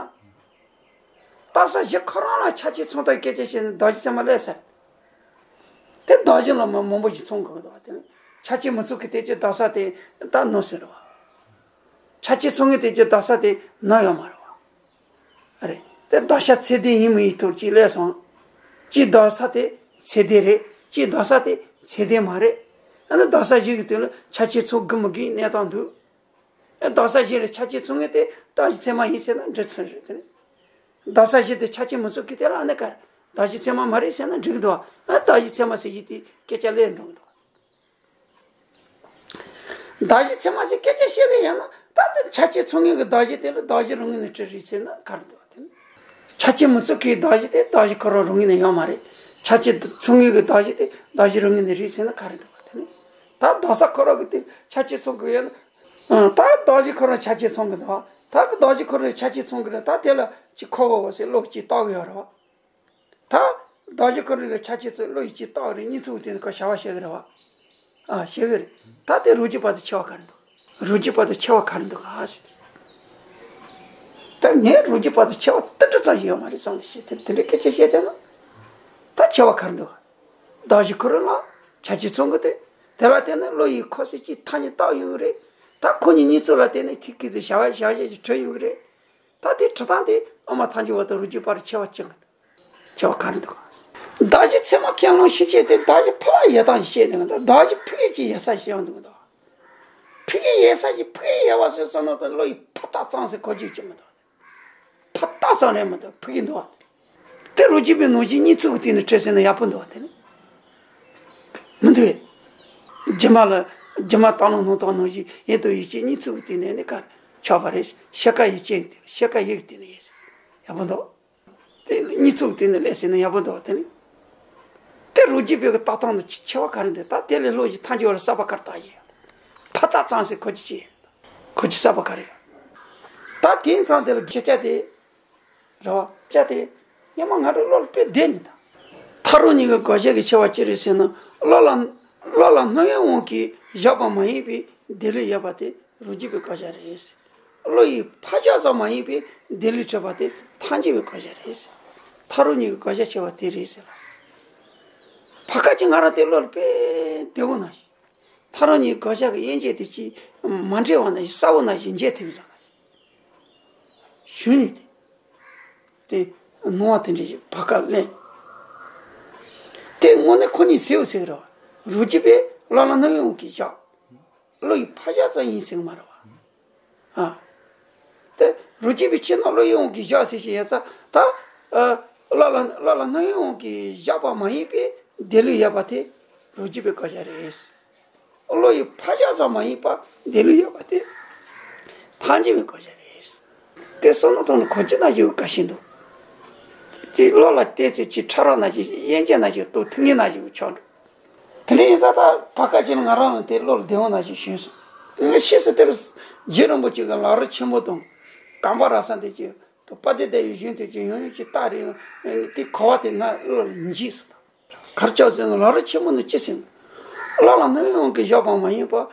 རྟགས་གསལ་གཞི་ཁོ་རང་ལ་ཆ་རྐྱེན་ཚང་སྟངས་སྐད་ཆ་བཤད་ན་གདགས་གཞི་ཚད་མ་ལས་ཚར། དེ་གདགས་གཞི་ལ་མ་མང་པོ་ཞིག་ཚང་གི་འདུག་དེ་ནས་ཆ་རྐྱེན་མི་ཚང་གི་དེ་ཀྱི་གདགས་གསལ་དེ་ད་ནོར་སོང་རེད་བ། ཆ་རྐྱེན་ཚང་གི་དེ་ཀྱི་གདགས་གསལ་དེ་ནོར་ཡོད་མ་རེད་བ། རེད། དེ་གདགས་གཞི་ཚད་ལྡན་ཡིན་མིན་ཡིན་ཐོག་ཅིག་ལས་སོང་། གཅིག་གདགས་གཞི་དེ་ཚད་ལྡན་རེད། གཅིག་གདགས་གཞི་དེ་ཚད་ལྡན་མ་རེད། ཨ་ནི་གདགས་གཞི་གཞི་གི་དོན་ལ་ཆ་རྐྱེན་ཚང་དགོས་མི་དགོས་གནས་སྟངས་འདུག་གདགས་གཞི་གཞི་ལ་ཆ་རྐྱེན་ཚང་ངེས་དེ་གདགས་གཞི་ཚད་མ་ཡིན་ཟེར་ན་འགྲིག་ཚོད་རེད་དེ། གདགས་གཞི་གཞི་དེ་ཆ་རྐྱེན་མི་ཚང་གི་དེ་ལ་ཨ་ནི་ག་རེ་གདགས་གཞི་ཚད་མ་མ་རེད་ཟེར་ན་འགྲིག་གི་འདུག་ཨ་གདགས་གཞི་ཚད་མ་ཟེར་གྱི་དེ་སྐད་ཆ་ལས་འགྲོ་གི་འདུག་གདགས་གཞི་ཚད་མ་ཟེར་སྐད་ཆ་བཤད་གི་ཡོད་ན་ད་ལྟ་ཆ་རྐྱེན་ཚང་ངེས་ཀྱི་གདགས་གཞི་དེ་ལ་གདགས་གཞི་རང་ངོས་ནས་གྲུབ་རེད་ཟེར་ན་ག་རེ་འདུག་དེ། ཆ་རྐྱེན་མི་ཚང་གི་གདགས་གཞི་དེ་གདགས་གཞི་ཁོ་རང་རང་ངོས་ནས་ཡོད་མ་རེད། ཆ་རྐྱེན་ཚང་ངེས་ཀྱི་གདགས་གཞི་དེ་གདགས་གཞི་རང་ངོས་ནས་རེད་ཟེར་ན་ག་རེ་འདུག་དེ། ད་གདགས་གཞི་ཁོ་རང་གི་དེ་ཆ་རྐྱེན་ཚང་གི་ཡོད་ན། ཨང་། ད་གདགས་གཞི་ཁོ་རང་ཆ་རྐྱེན་ཚང་གི་འདུག་ད་གདགས་གཞི་ཁོ་རང་ཆ་རྐྱེན་ཚང་གི་རེད། ད་དེ་ལ་ཅིག་ཁོ་བོ་བོ་ཟེར་བློ་གཅིག་བཏགས་ཡོད་རེད་བ། ད་གདགས་གཞི་ཁོ་རང་ལ་ཆ་རྐྱེན་ཚང་བློ་ཡིས་ཅིག་བཏགས་རེད། གཉིས་ཚུགས་དེ་ནི་ཁོ་བྱ་བ་བྱེད་གི་རེད་བ། ཨ་བྱེད་གི་རེད། ད་དེ་རང་རྒྱུད་པ་དང་ཕྱེ་བ་ག་རེ་འདུག་རང་རྒྱུད་པ་དང་ཕྱེ་བ་ག་རེ་འདུག་ག་ཟེར་ཏེ། ད་ངས་རང་རྒྱུད་པ་དང་ཕྱེ་བ་ཏིལ་འབྲུ་ཙམ་ཞིག་ཡོད་མ་རེད་བསམ་སྟེ་བཤད་དེ་དེ་འདྲའི་སྐད་ཆ་བཤད་བསྡད་ན། ད་ཕྱེ་བ་ག་རེ་འདུག་གདགས་གཞི་ཁོ་རང་ལ་ཆ་རྐྱེན་ཚང་གི་དེ། དེ་ལ་བརྟེན་ནས་བློ་ཡིས་ཁོ་སྲིད་ཀྱི་ཐ་སྙད་བཏགས་ཡོང་གི་རེད། ད་ཁོ་གཉིས་གཉིས་ཚུགས་ལ་བརྟེན་ནས་ཐིག་གི་དེ་བྱ་བ་བྱ་བྱེད་ཀྱི་གྲུབ་ཡོང་གི་རེད། ད་དེ་གྲུབ་སྟངས་དེ་དབུ་མ་ཐལ་འགྱུར་བ་དང་རང་རྒྱུད་པ་རུ་ཕྱེ་བ་གཅིག་གི་འདུག་ཕྱེ་བ་ག་རེ་འདུག་ག་གདགས་གཞི་ཚད་མ་ཁས་བླངས་ཤེས་བྱེད་དེ་གདགས་གཞི་ཕ་ལ་ཡོད་སྟངས་ཤིག་བཤད་དེ། གདགས་གཞི་ཕ་གི་ཅིག་ཡོད་ས་ཞིག་ཡང་འདུག་གདགས་ཕ་གི་ཡོད་ས་ཞིག་ཕ་གི་ཡོད་པ་སོ་སོ་ནང་དུ་བློ་ཡི་ཕ་རྟགས་ཙམ་ཟེར་གོ་རྒྱུ་ཅིག་མི་འདུག་ཕ་རྟགས་ཙམ་རེད་མི་འདུག་ཕ་གི་འདུག་བ། དེ་རང་རྒྱུད་པའི་ནང་བཞིན་གཉིས་ཚུགས་ཀྱི་སྟེང་ནས་ཁྲིད་ཟེར་ན་ཡག་པོ་འདུག་བ། དེ་ནི་མི་འདུག་བས། སྒྱུ་མ་ལ་སྒྱུ་མ་ལྟར་སྣང་སྣང་སྟངས་ནང་བཞིན་ཡིད་དང་ཡིད་ཀྱི་གཉིས་ཚུགས་ཀྱི་སྟེང་ནས་ནི་ག་ཆགས་པ་རེད། ཤེས་ཀ་ཡིད་ཅན་གྱི་སྟེང་ཤེས་ཀ་ཡིད་ཀྱི་སྟེང་ནས་ཡིན་ཟེར་ཡག་པོ་འདུག་དེ་གཉིས་ཚུགས་དེ་ནི་ལས་ཟེར་ན་ཡག་པོ་འདུག་དེ་ནི། དེ་རང་རྒྱུད་པའི་གི་ལྟ་སྟངས་དང་ཆེ་བ་ག་རེ་འདུག་ད་དེ་ལས་ལྷོད་ཀྱི་ཐལ་འགྱུར་བ་ལ་གསར་པ་ག་རེ་བཏགས་ཡོད། ཕ་རྟགས་ཙམ་ཟེར་གོ་རྒྱུ་ཅི་ཡོད། གོ་རྒྱུ་གསར་པ་ག་རེ་ཡོད། ད་དེ་ཡིན་ཙང་དེ་ལ་ཁྱེད་ཅག་དེ། རེད་བ། ཅག་དེ། སྔོན་མ་ང་རང་བློ་ལ་དཔེ་བདེ་ནི་ད། ཐག་རིང་གཉིས་ཀྱི་དགག་བྱ་གི་ཆེ་བ་ཅི་རེད་ཟེར་ན། བློ་ལ། བློ་ལ་སྣང་བའི་དབང་གིས་བཞག་པ་མ་ཡིན་པའི་བདེ་ལུགས་ཡོད་པ་དེ་རང་རྒྱུད་པའི་དགག་བྱ་རེད། བློ་ཡིས་ཕར་བཞག་ཙམ་མ་ཡིན་པའི་བདེ་ལུགས་གྲུབ་པ་དེ་ཐལ་འགྱུར་བའི་དགག་བྱ་རེད། ཐག་རིང་གཉིས་ཀྱི་དགག་བྱ་ཆེ་བ་དེ་རེད་ཟེར་ལ། ཕ་ཁ་ཅིག་ང་རང་དེ་བློ་ལ་དཔེ་བདེ་བོ་ན་ཞིག་ཐག་རིང་གཉིས་དགག་བྱ་གི་དབྱེ་འབྱེད་དེ་ཅིག་མ་འདྲེས་པ་ན་ཞིག་གསལ་བོ་ན་ཞིག་འབྱེད་ཐུབ་ཙང་ན་ཞིག་ཞུ་ནི་དེ། དེ་སྣང་བ་དེ་འདྲ་ཞིག་བར་སྐབས་ལེན། དེ་དངོས་གནས་ཁོ་གཉིས་ཟེར་བ་ཟེར་གི་རེད་བ། རང་རྒྱུད་པས་བློ་ལ་སྣང་བའི་དབང་གིས་བཞག་བློ་ཡིས་ཕར་བཞག་ཙམ་ཡིན་ཟེར་གི་མ་རེད་བ། ཨ། དེ་རང་རྒྱུད་པའི་ཕྱི་ནང་བློ་ཡི་དབང་གིས་བཞག་ཟེར་བཞིན་ཡོད་ཙང་ད། ཨ། བློ་ལ་བློ་ལ་སྣང་བའི་དབང་གིས་བཞག་པ་མ་ཡིན་པའི་བདེ་ལུགས་ཡོད་པ་དེ་རང་རྒྱུད་པའི་དགག་བྱ་རེད། བློ་ཡིས་ཕར་བཞག་ཙམ་མ་ཡིན་པ་བདེ་ལུགས་ཡོད་པ་དེ་ཐལ་འགྱུར་བའི་དགག་བྱ་རེད། དེ་བསམ་བློ་བཏང་ན་གོ་རྒྱུ་ན་ཞིག་དགའ་ཞིང་འདུག་དེ་བློ་ལ་བལྟས་ཚེ་ཅིག་ཕྲ་རགས་ན་ཞིག་དབྱེ་འབྱེད་ན་ཞིག་ཏོ་ཐུག་ངེས་ན་ཞིག་ཆགས་འགྲོ། དེ་འདྲ་ཡིན་ཙང་ད་བར་སྐབས་ཅིག་ལ་ང་རང་ལ་དེ་བློ་ལ་བདེ་བོ་ན་ཞིག་ཞུས་སོང་། ངས་ཤེས་སུ་དེར་རྗེ་རིན་པོ་ཆེ་གི་ལམ་རིམ་ཆེན་མོ་དང་། གངས་པ་ར་ས་འདི་ཅིག་ཏོ་དཔལ་ལྡན་འདས་ཡོད་གཞུང་དེ་ཅིག་ཡང་ཡང་ཅིག་བལྟ་རེད། དེ་གོ་བ་དེ་ང་བློ་ལ་འཇིགས་སོང་། གར་ལྕོག་ཟེར་ན་ལམ་རིམ་ཆེན་མོ་ནི་ཅི་ཟེར་ན། བློ་ལ་སྣང་བའི་དབང་གིས་བཞག་པ་མ་ཡིན་པ།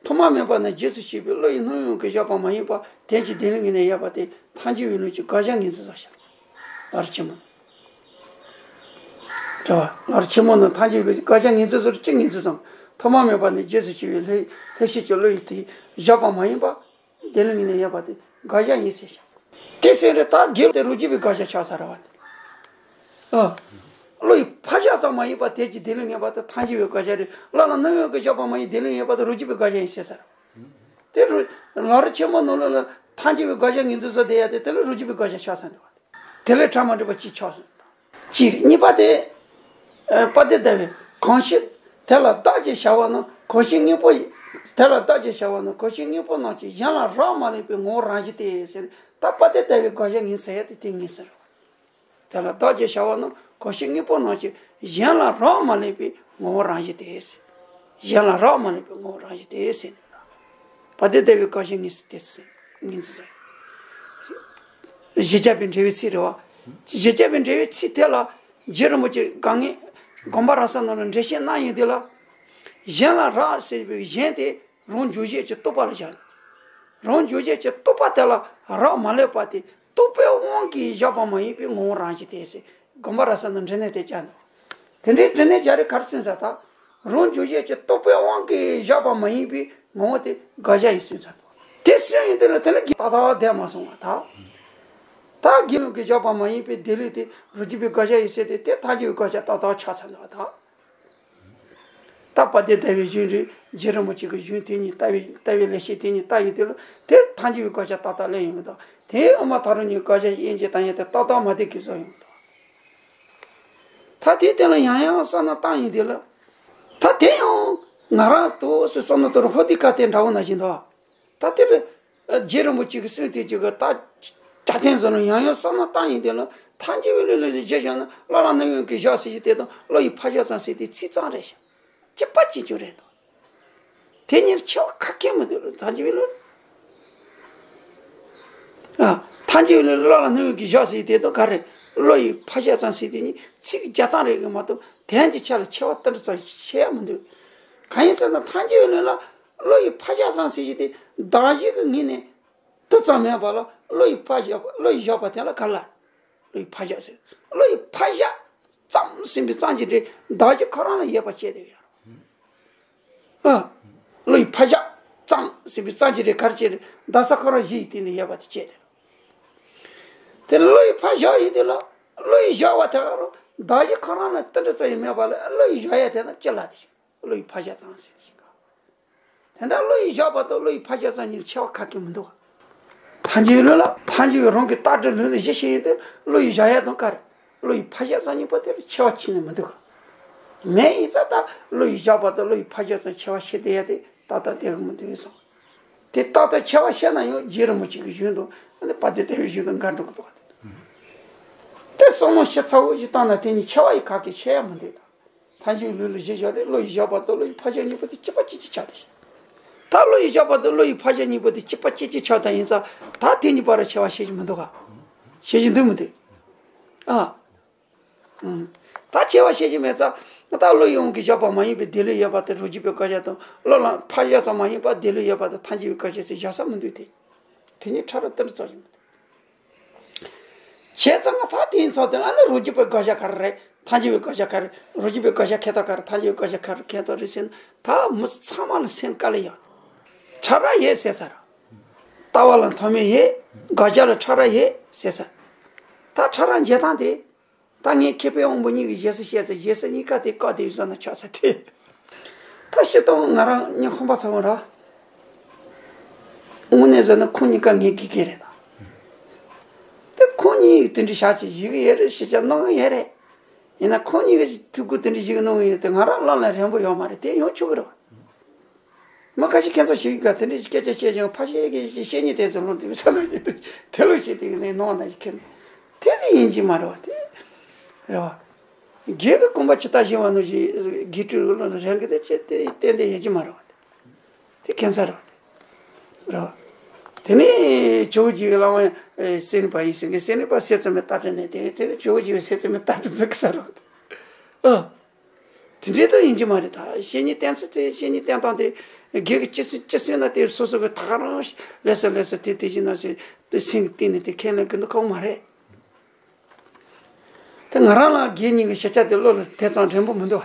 ཐོག་མ་མེད་པ་ནས་རྗེས་སུ་སྐྱེས་པའི་བློ་ཡི་སྣང་བའི་དབང་གིས་བཞག་པ་མ་ཡིན་པ་དོན་གྱི་བདེན་ལུགས་ངོས་ནས་ཡོད་པ་དེ་ཐལ་འགྱུར་བའི་ལུགས་ཀྱི་དགག་བྱ་ངོས་འཛིན་སོགས་བྱ། ལམ་རིམ་ཆེན་མོ། རེད་བ། ལམ་རིམ་ཆེན་མོ་ནི་ཐལ་འགྱུར་བའི་ལུགས་ཀྱི་དགག་བྱ་ངོས་འཛིན་སོགས་ཅི་ངོས་འཛིན་སམ། ཐོག་མ་མེད་པ་ནས་རྗེས་སུ་སྐྱེས་པའི་ལྷའི་ལྷའི་ཤེས་ཀྱི་བློ་ཡི་དེ་བཞག་པ་མ་ཡིན་པ། བདེན་ལུགས་ངོས་ནས་ཡོད་པ་དེ་དགག་བྱ་ཡིན་ཟེར་བྱ། དེ་ཟེར་རེད་ད་དགེ་ལུགས་དེ་རང་རྒྱུད་པའི་དགག་བྱ་ཆགས་ས་རེད་བ་དེ། ཨ། བློ་ཡིས་ཕར་བཞག་ཙམ་མ་ཡིན་པ་དོན་གྱི་བདེན་ལུགས་ངེས་པ་དེ་ཐལ་འགྱུར་བའི་དགག་བྱ་རེད། བློ་ལ་སྣང་བའི་དབང་གིས་བཞག་པ་མ་ཡིན་བདེན་ལུགས་ངེས་པ་དེ་རང་རྒྱུད་པའི་དགག་བྱ་ཡིན་ཟེར་ས་རེད། དེ་རུ་ལམ་རིམ་ཆེན་མོ་ནང་ལོགས་ལ་ཐལ་འགྱུར་བའི་དགག་བྱ་ངོས་འཛིན་བཟོ་བསྡད་ཡ་དེ་དེ་ལ་རང་རྒྱུད་པའི་དགག་བྱ་ཆགས་ས་རེད་བ་དེ། དེ་ལས་ཕྲ་མ་འགྲིག་པ་གཅིག་ཆགས་སོང་། གཅིག་རེད། གཉིས་པ་དེ། ཨ། དཔལ་ལྡན་ཟླ་བའི་གང་ཕྱིར་དེ་ལ་བདག་ཅེས་བྱ་བ་ན་གང་ཕྱིར་སྙིང་པོ། དེ་ལ་བདག་ཅེས་བྱ་བ་ན་གང་ཕྱིར་སྙིང་པོ་རྣམས་ཀྱི་གཞན་ལ་རག་མ་ལས་པའི་ངོ་བོ་རང་བཞིན་ཏེ་ཟེར། ད་དཔལ་ལྡན་ཟླ་བའི་དགག་བྱ་ངོས་ཟིན་ཡ་དེ་དེ་ངོས་ཟིན་རེད། དེ་ལ་བདག་ཅེས་བྱ་བ་ན་གང་ཕྱིར་སྙིང་པོ་རྣམས་ཀྱི་གཞན་ལ་རག་མ་ལས་པའི་ངོ་བོ་རང་བཞིན་ཏེ། གཞན་ལ་རག་མ་ལས་པའི་ངོ་བོ་རང་བཞིན་ཏེ་ཟེར། དཔལ་ལྡན་ཟླ་བའི་དགག་བྱ་ངོས་ཟིན་ཏེ་ཟེར། ངོས་འཛིན་ཟེར། བཞི་བརྒྱ་པའི་འགྲེལ་པའི་ཚིག་རེད་བ། བཞི་བརྒྱ་པའི་འགྲེལ་པའི་ཚིག་དེ་ལ་རྗེ་རིན་པོ་ཆེ་ག་ངས་དགོངས་པ་རབ་གསལ་ནང་ལ་འགྲེལ་བཤད་གནང་ཡོང་དུས་ལ། གཞན་ལ་རག་ཟེར་བའི་གཞན་དེ་རང་འཇུག་བྱེད་ཀྱི་རྟོག་པ་ལ་བཞག། རང་འཇུག་བྱེད་ཀྱི་རྟོག་པ་དེ་ལ་རག་མ་ལས་པ་དེ་རྟོག་པའི་དབང་གིས་བཞག་པ་མ་ཡིན་པའི་ངོ་བོ་རང་བཞིན་ཏེ་ཟེར། དགོངས་པ་རབ་གསལ་ནང་འགྲེལ་གནས་དེ་བྱས་འདུག། དེ་འདྲའི་འགྲེལ་གནས་བྱས་རེད། ག་རེ་གསུངས་ས་ད། རང་འཇུག་བྱེད་ཀྱི་རྟོག་པའི་དབང་གིས་བཞག་པ་མ་ཡིན་པའི་ངོ་བོ་དེ་དགག་བྱ་ཡིན་གསུངས་ས་འདུག། དེ་གསུངས་ཡོང་དུས་ལ་དེ་ལ་དགེ་ཏག་ཏག་བསྡད་མ་སོང་བ་ད། ད་དགེ་སློང་གིས་བཞག་པ་མ་ཡིན་པའི་དེ་ལས་དེ་རང་རྒྱུད་པའི་དགག་བྱ་ཡིན་ཟེར་ཏེ་དེ་ཐལ་འགྱུར་བའི་དགག་བྱ་ཏག་ཏག་ཆགས་ཚར་འདུག་བ་ད། ད་དཔལ་ལྡན་ཟླ་བའི་གཞུང་རེད། རྗེ་རིན་པོ་ཆེ་གི་གཞུང་དེ་གཉིས་ལྟ་བའི་ལྟ་བའི་ལེགས་བཤད་དེ་གཉིས་ལྟ་ཡོང་དུས་ལ་དེ་ཐལ་འགྱུར་བའི་དགག་བྱ་ཏག་ཏག་སླེབས་ཡོང་གི་འདུག། དེ་ཨ་མ་ད་རུང་གཉིས་དགག་བྱ་དབྱེ་འབྱེད་བཏང་ཡ་དེ་ཏག་ཏག་མ་བདེ་གི་བཟོ་ཡོང་གི་འདུག། ད་དེའི་སྟེང་ལ་ཡང་ཡང་བསམ་བློ་བཏང་ཡོང་དུས་ལ། ད་དེ་ཡང་ང་རང་ཏོག་ཙམ་བསམ་བློ་གཏོང་རོགས་ཧོ་ཏི་ཀ་དེ་འདྲ་བོ་ན་བཞིན་འདུག། ད་དེར་རྗེ་རིན་པོ་ཆེ་གི་གསུང་དེ་ཅིག་གི་ད་ད་ཐེངས་བཟོ་ན་ཡང་ཡང་བསམ་བློ་བཏང་ཡོང་དུས་ལ་ཐལ་འགྱུར་བའི་ལུགས་ལ་བཞག་བཞག་ན་བློ་ལ་སྣང་བའི་གི་བཞག་ཟེར་གྱི་དེ་དང་བློ་ཡི་ཕར་བཞག་ཙམ་ཟེར་དེ་ཚིག་ཙམ་རེད་ཤག། གཅིག་པ་གཅིག་རྐྱང་རེད་འདུག། དེ་གཉིས་ཁྱད་པར་ག་གེ་མི་འདུག་ལ་ཐལ་འགྱུར་བའི་ལུགས། ཨ། ཐལ་འགྱུར་བའི་ལུགས་བློ་ལ་སྣང་བའི་གི་བཞག་ཟེར་དེ་དང་ག་རེ། བློ་ཡི་ཕར་བཞག་ཙམ་ཟེར་དེ་གཉིས་ཚིག་རྒྱག་སྟངས་རེད་གི་མ་གཏོགས་དོན་གྱི་ཆ་ལ་ཁྱད་པར་དེ་འདྲ་ཙམ་ཞིག་ཡང་མི་འདུག། གང་ཡིན་ཟེར་ན་ཐལ་འགྱུར་བའི་ལུགས་ལ་བློ་ཡི་ཕར་བཞག་ཙམ་ཟེར་གྱི་དེ་གདགས་གཞི་གི་ངོས་ནས་དེ་ཙམ་མེད་པ་ལ་བློ་ཡི་ཕར་བཞག་པ་བློ་ཡི་བཞག་པ་དེ་ལ་ག་ལ། བློ་ཡི་ཕར་བཞག་ཟེར། བློ་ཡི་ཕར་བཞག་ཙམ་ཟེར་བའི་ཙམ་གྱི་སྒྲས་གདགས་གཞི་ཁོ་རང་ལ་ཡོད་པ་བྱས་ཏེ་ཡོད། ཨ། བློ་ཡི་ཕར་བཞག་ཙམ་ཟེར་བའི་ཙམ་གྱི་སྒྲས་ག་རེ་བྱས་ཏེ་གདགས་ས་ཁོ་རང་གཞི་ཡི་སྟེང་ནས་ཡོད་པ་དེ་བྱས་ཏེ། དེ་བློ་ཡི་ཕར་བཞག་ཡིན་དུས་ལ་བློ་ཡི་བཞག་པ་དེ་ག་རང་གདགས་གཞི་ཁོ་རང་ལ་དེ་འདྲ་ཙམ་ཡང་མེད་པ་ལ་བློ་ཡི་བཞག་ཡ་དེ་ན་ཅི་ལ་དེ་བཞག་བློ་ཡི་ཕར་བཞག་ཙམ་ཟེར་དེ་བཞག་ག། དེ་འདྲ་བློ་ཡི་བཞག་པ་དང་བློ་ཡི་ཕར་བཞག་ཙམ་གཉིས་ཁྱད་པར་ག་གེ་མི་འདུག། ཐལ་འགྱུར་ལུགས་ལ་ཐལ་འགྱུར་བའི་རང་གི་རྟགས་སྒྲ་ལུགས་ལ་གཞི་ཤེས་ཡོད་དུས་བློ་ཡི་བཞག་ཡ་དང་ག་རེ། བློ་ཡི་ཕར་བཞག་ཙམ་གཉིས་པོ་དེར་ཁྱད་པར་ཕྱིན་ནས་མི་འདུག། མེད་ཡིན་ཙང་ད་བློ་ཡི་བཞག་པ་དང་བློ་ཡི་ཕར་བཞག་ཙམ་ཁྱད་པར་ཕྱེ་བསྡད་ཡ་དེ་ཏག་ཏག་བསྡད་གི་མི་འདུག་བསམ། དེ་ཏག་ཏག་ཁྱད་པར་ཕྱེ་ན་ཡང་རྗེ་རིན་པོ་ཆེ་གི་གཞུང་དང་ཨ་ནི་དཔལ་ལྡན་ཟླ་བའི་གཞུང་དང་འགལ་འགྲོ་གི་འདུག་ག། དེ་བསམ་བློ་ཞིབ་ཚགས་པོ་ཞིག་བཏང་ན་དེ་གཉིས་ཁྱད་པར་ཡི་ག་གེ་ཕྱེ་ཡ་མི་འདུག་ད། ཐལ་འགྱུར་ལུགས་ལ་གཞི་བཞག་རེད། བློ་ཡི་བཞག་པ་དང་བློ་ཡི་ཕར་བཞག་གཉིས་པོ་དེ་གཅིག་པ་གཅིག་རྐྱང་ཆགས་ཏེ། ད་བློ་ཡི་བཞག་པ་དང་བློ་ཡི་ཕར་བཞག་གཉིས་པོ་དེ་གཅིག་པ་གཅིག་རྐྱང་ཆགས་ད་ཡིན་ཙང་ད་དེ་གཉིས་བར་ལ་ཁྱད་པར་ཕྱེ་གི་མི་འདུག་ག། ཕྱེ་གི་འདུག་མི་འདུག། ཨ། ཨང་། ད་ཁྱད་པར་ཕྱེ་གི་མེད་ཙང་ད་བློ་ཡི་དབང་གིས་བཞག་པ་མ་ཡིན་པའི་དེ་ལུགས་ཡོད་པ་དེ་རང་རྒྱུད་པའི་དགག་བྱ་དང་བློ་ལ་ཕར་བཞག་ཙམ་མ་ཡིན་པ་དེ་ལུགས་ཡོད་པ་དེ་ཐལ་འགྱུར་བའི་དགག་བྱ་ཟེར་བཞག་ས་མི་འདུག་སྟེ། དེ་གཉིས་ཕྲ་རགས་དེ་འདྲ་ཙམ་ཞིག་མི་འདུག། བྱས་ཙང་ང་ད་དེའི་ཚོགས་དེ་ལ་ནི་རང་རྒྱུད་པའི་དགག་བྱ་ག་རེ་རེད། ཐལ་འགྱུར་བའི་དགག་བྱ་ག་རེ་རེད། རང་རྒྱུད་པའི་དགག་བྱ་ཁེ་ཐག་ག་རེ་ཐལ་འགྱུར་བའི་དགག་བྱ་ག་རེ་ཁེ་ཐག་རེད་ཟེར་ན་ད་མི་ཚང་མ་ལ་སེམས་དཀའ་ལས་ཡོད། ཕྲ་རགས་ཡོད་ཟེར་ས་རེད། ལྟ་བ་ལ་མཐོ་དམན་ཡོད། དགག་བྱ་ལ་ཕྲ་རགས་ཡོད་ཟེར་ས། ད་ཕྲ་རགས་འཇལ་སྟངས་དེ་ད་ངས་མཁས་པའི་དབང་པོ་གཉིས་ཀྱི་ཞེ་ས་བཤད་ཚེ་ཞེ་ས་གཉིས་ཀ་དེ་བཀག་དེ་བཟོ་ན་ཆོག་ས་དེ། ད་སྤྱིར་བཏང་ང་རང་གཉིད་ཁོམ་པ་ཚ་བོ་ར། དངོས་གནས་བཟོས་ན་ཁོང་གཉིས་ཀ་ངའི་དགེ་རྒན་རེད་ད། དེ་ཁོང་གཉིས་དེ་འདྲ་བྱ་ཅིག་བྱེད་ཀྱི་ཡོད་རེད་ཞེ་ཅིག་གནང་གི་ཡོད་རེད། ཡིན་ན་ཁོང་གཉིས་ཀྱི་ཐུགས་ཁུར་དེ་འདྲ་བྱེད་ཀྱི་གནང་གི་ཡོད་དེ་ང་རང་བློ་ལ་རན་པོ་ཡོད་མ་རེད་དེ་ཡོང་ཆོག་གི་རེད་བ། མི་ཁ་ཤས་ཁྱད་མཚར་ཞིག་ག་དེ་འདྲ་སྐད་ཆ་བཤད་ཀྱང་ཕ་ཤེས་ཀྱི་བཤད་ཉེས་དེ་ཚོ་ལོང་དེ་བས་ཚ་ལོ་ཞིག་དེ་ལོ་ཞིག་དེ་གི་ནས་ནོར་ན་ཞིག་ཁྱེར་ནས་དེ་ནི་ཡིན་གྱི་མ་རེད་བ་དེ་རེད་བ། རྒྱལ་གྱི་དགོངས་པ་ཇི་ལྟར་བཞེངས་པ་ནང་བཞིན་རྒྱས་སྤྲོས་ཀློང་ལ་རེག་གི་དེ་ཅི་སྟེ་གཏན་གཏན་ཡོད་ཀྱི་མ་རེད་བ། དེ་ཁྱད་མཚར་རེད་བ། དེ་ནས་ཇོ་བོ་རྗེ་གི་བླ་མ་སེམས་ནི་པ་ཡིན་ཟེར་གི་སེམས་ནི་པ་སེམས་ཙམ་མའི་ལྟ་གྲུབ་ནས་དེ་དེ་ནས་ཇོ་བོ་རྗེ་གི་སེམས་ཙམ་མའི་ལྟ་གྲུབ་འཛིན་གི་ས་རེད་བ། ཨ། དེ་འདྲའི་ཐོག་ཡིན་གྱི་མ་རེད་ད། བཤེས་གཉེན་བསྟེན་ཚུལ་དེ་བཤེས་གཉེན་བསྟེན་སྟངས་དེ་སྒེར་གྱི་ཅི་སྲིད་ཅི་སྲིད་ན་དེ་སོ་སོ་གི་ཐག་རང་ལས་སུ་ལས་སུ་དེ་དེ་བཞིན་ན་སེ་དེ་སེམས་ཀྱི་གཏིང་ནས་དེ་ཁས་ལེན་གི་འདུག་ཁོག་མ་རེད། དེ་ང་རང་ལ་སྒེར་གཉིས་ཀྱི་ཤེས་བྱ་དེ་བློ་ལ་དེ་ཙམ་རན་པོ་མི་འདུག་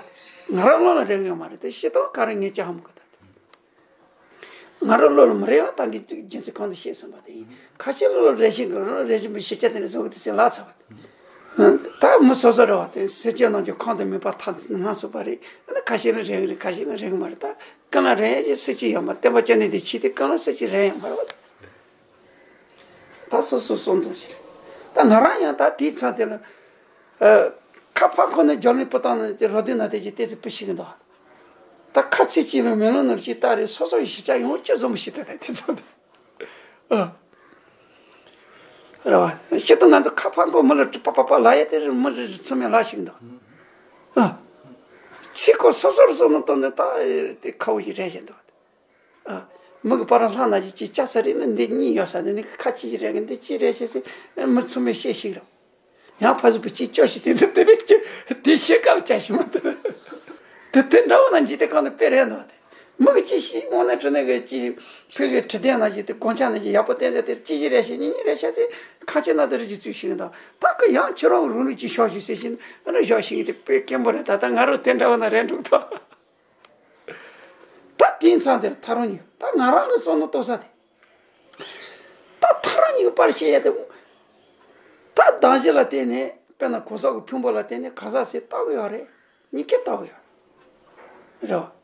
བ། ང་རང་བློ་ལ་རེག་ཡོད་མ་རེད་དེ་ཤེས་སྟངས་ག་རེ་ངས་ཅི་ཧ་མི་གོ་ད་དེ། ང་རང་བློ་ལ་མི་རེ་བ་བཏང་གི་རྒྱུ་མཚན་གང་དུ་བཤད་ཟིན་པ་དེ་ཡིན། ཁ་ཤས་བློ་ལ་རེ་བཞིན་གི་བློ་ལ་རེ་བཞིན་པའི་ཤེས་བྱ་དེ་ནི་བཟོ་གི་དེ་སེམས་ལ་ཚ་བ་དེ། ད་མི་སོ་སོ་རེ་བ་དེ་སེམས་ཅན་རྣམས་ཀྱི་ཁོང་དུ་མེད་པ་ཐ་སྣ་སོ་པ་རེད། ཨ་ནི་ཁ་ཤས་ནི་རེ་གི་རེད་ཁ་ཤས་ནི་རེ་གི་མ་རེད་ད། ཀུན་ལ་རེ་ཡ་ཅི་སྲིད་ཅི་ཡོད་མ་རེད་བསྟན་པ་ཅན་ནི་དེ་ཕྱི་དེ་ཀུན་ལ་སྲིད་ཅི་རེ་ཡོད་མ་རེད་བ། ད་སོ་སོ་སོ་འདོན་ཞིག་རེད། ད་ང་རང་ཡང་ད་དེའི་མཚམས་དེ་ལ། ཨ། ཁ་ཕར་འཁོར་ནས་རྒྱབ་ལ་སྤུ་བཏང་ནས་དེ་རོ་སྡེ་ན་དེ་ཅི་ཏེ་ཙི་སྤུ་ཤིག་གི་འདུག་ད་ཁ་ཚིག་གཅིག་ལ་མེ་ལོང་ནོར་གཅིག་ལྟ་རེད། སོ་སོ་ཡི་ཤི་ཆ་ཡོང་ཅི་བཟོ་མི་ཤི་ད་ད་དེ་ཚོ་དེ། ཨ། རེད་བ། ཤི་ཏུ་ང་ཚོ་ཁ་ཕར་འཁོར་མི་ལ་པ་པ་པ་ལ་ཡ་དེ་རེད། མི་རེ་རེ་ཚོ་མེ་ལ་ཤིག་འདུག་ཨ། ཚིག་ཁོ་སོ་སོར་སོ་མི་གཏོང་ནས་ད་དེ་ཁ་བོ་ཞིག་རེད་བཞིན་འདུག་ཨ། མི་གི་པར་ལྷག་ན་ཅི་ཅི་ཅག་ས་རེད་ན་འདི་གཉིས་ཡོད་ས་ནི་ནི་ཁ་ཅི་ཅི་རེད་གི་འདི་ཅི་རེད་ཤེས་སི་མི་ཚོ་མི་ཤེས་ཤིག་རོ། ཡང་ཕ་གཟུགས་པོ་ཅི་སྐྱོ་ཤི་ཟིན་དུ་དེ་ནི་ཅི་དེ་ཤེས་སྐབས་ཅག་ཤི་མ་དུ་དེ་དེ་འདྲ་བོ་ན་འཇིག་དེ་གང་ནས་དཔེ་རེད་འདུག་དེ་མི་གི་ཅི་ཤི་དངོས་གནས་དྲི་ནས་གི་ཅི་ཕི་གི་དྲི་ལྡན་ན་ཅི་དེ་དགོན་ཆ་ན་ཅི་ཡག་པོ་བསྟན་ཟེར་དེ་ཅི་ཅི་རེད་ཤེས་ཉི་ཉི་རེད་ཤེས་སི་ཁ་ཅི་ན་དུ་རི་ཅི་ཚུལ་ཤི་གི་འདུག་ད་གི་ཡང་ཁྱོད་རང་རུང་རུང་ཅི་ཤོག་ཤི་ཟེར་ཤི་ན་རི་ཤོག་ཤི་གི་དེ་དཔེ་སྐྱེན་པོ་རེད། ད་ད་ང་རོ་དེ་འདྲ་བོ་ན་རེད་འདུག་ད། ད་དེང་སང་དེར་ཐ་རུང་ཉིད་ད་ང་རང་ལ་བསམ་བློ་གཏོང་ས་དེ། ད་ཐ་རུང་ཉིད་པར་བཤད་ཡ་དེ། ད་གདངས་གཞི་ལ་བརྟེན་ནས་དཔེར་ན་གོ་ས་གི་ཕུང་པོ་ལ་བརྟེན་ནས་ག་ས་སེ་ལྟ་གི་ཡོད་རེད། མྱི་སྐད་ལྟ་གི་ཡོད་རེད། རེད་བ།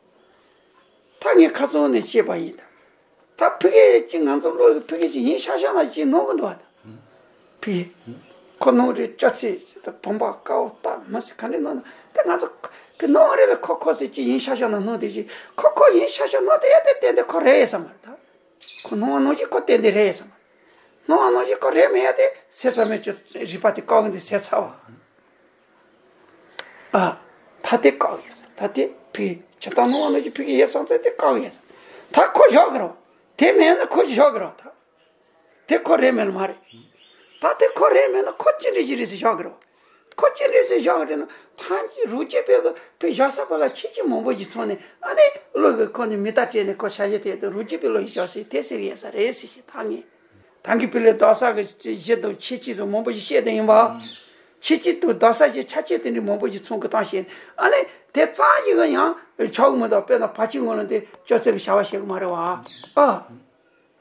ད་ངས་ཁ་སང་ནས་བཤད་པ་ཡིན་ད། ད་ཕ་གི་ཅིག་ང་ཚོ་བློ་ཡི་ཕ་གི་ཅིག་ཡིན་ཤག་ཤག་ན་ཅིག་ནོར་གི་འདུག་བ་ད། ཕི། ཁོ་ནོར་རེད་ཅོ་ཚེ་ཟེར་ད་བུམ་པ་དཀར་པོ་སྟག་མི་སྲིད་ག་འདྲ་ནོར་ན་ད་ང་ཚོ་ཕི་ནོར་རེད་ལ་ཁོ་ཁོ་ཟེར་ཅི་ཡིན་ཤག་ཤག་ན་ནོར་དེ་ཅི་ཁོ་ཁོ་ཡིན་ཤག་ཤག་ནོར་དེ་ཡ་དེ་ཏན་ཏན་ཁོ་རེད་ཡ་ས་མ་རེད་ད། ཁོ་ནོར་ནོར་ཅི་ཁོ་ཏན་ཏན་རེད་ཡ་ས་མ་རེད། ནོར་ནོར་ཅི་ཁོ་རེད་མེད་ཡ་དེ་ཟེར་ཚ་མེད་ཅོ་རིག་པ་དེ་བཀག་གི་འདུག་ཟེར་ཚ་བ། ཨ། ད་དེ་བཀག་ཡ་ས་ད་དེ་ཕི་ཇི་ལྟར་ནོར་ནོར་ཅི་ཕི་གི་ཡ་སང་ཚེ་དེ་བཀག་ཡ་ས་ད་ཁོ་བཞག་གི་རོ། དེ་མེད་ན་ཁོ་བཞག་གི་རོ་ད། དེ་ཁོ་རེད་མེད་ལ་མ་རེད། ད་དེ་ཁོ་རེད་མེད་ན་ཁོ་ཅི་འདྲ་ཞིག་རེད་ཟེར་བཞག་གི་རེད། ཁོ་ཅི་འདྲ་ཟེར་བཞག་གི་རེད་ན་ཐང་ཅིག་རུ་སྐྱེས་པའི་གི་བུ་བཞག་ས་པ་ལ་ཁྱི་ཅི་མང་པོ་ཞིག་ཚོང་ནས་ཨ་ནི་བློ་གི་ཁོ་ནི་མི་ལྟ་སྤྲད་ནས་ཁོ་ཤ་ཞེ་ཐེབས་དུ་རུ་སྐྱེས་པའི་བློ་ཞིག་བཞག་སྲིད་དེ་ཟེར་གི་ཡ་ས་རེད་ཟེར་ཞིག་ཐང་ངེ། ཐང་གི་བུ་ལས་རྡོག་ས་གི་བཞི་དང་ཁྱི་ཅི་ཚོ་མང་པོ་ཞིག་བཤད་དེ་ཡིན་པ། ཁྱི་ཅི་དང་རྡོག་ས་ཞིག་ཆ་ཆེ་དེ་འདྲ་མང་པོ་ཞིག་ཚོང་གི་བཏང་ཤེས་ཨ་ནི་དེ་གཙང་ཞིག་གི་ཡང་ཆོག་གི་མི་འདུག་དཔེར་ན་བ་ཕྱི་ངོ་ལ་འདི་ཅོ་ཚེ་གི་བྱ་བ་བྱེད་གི་མ་རེད་བ། ཨ།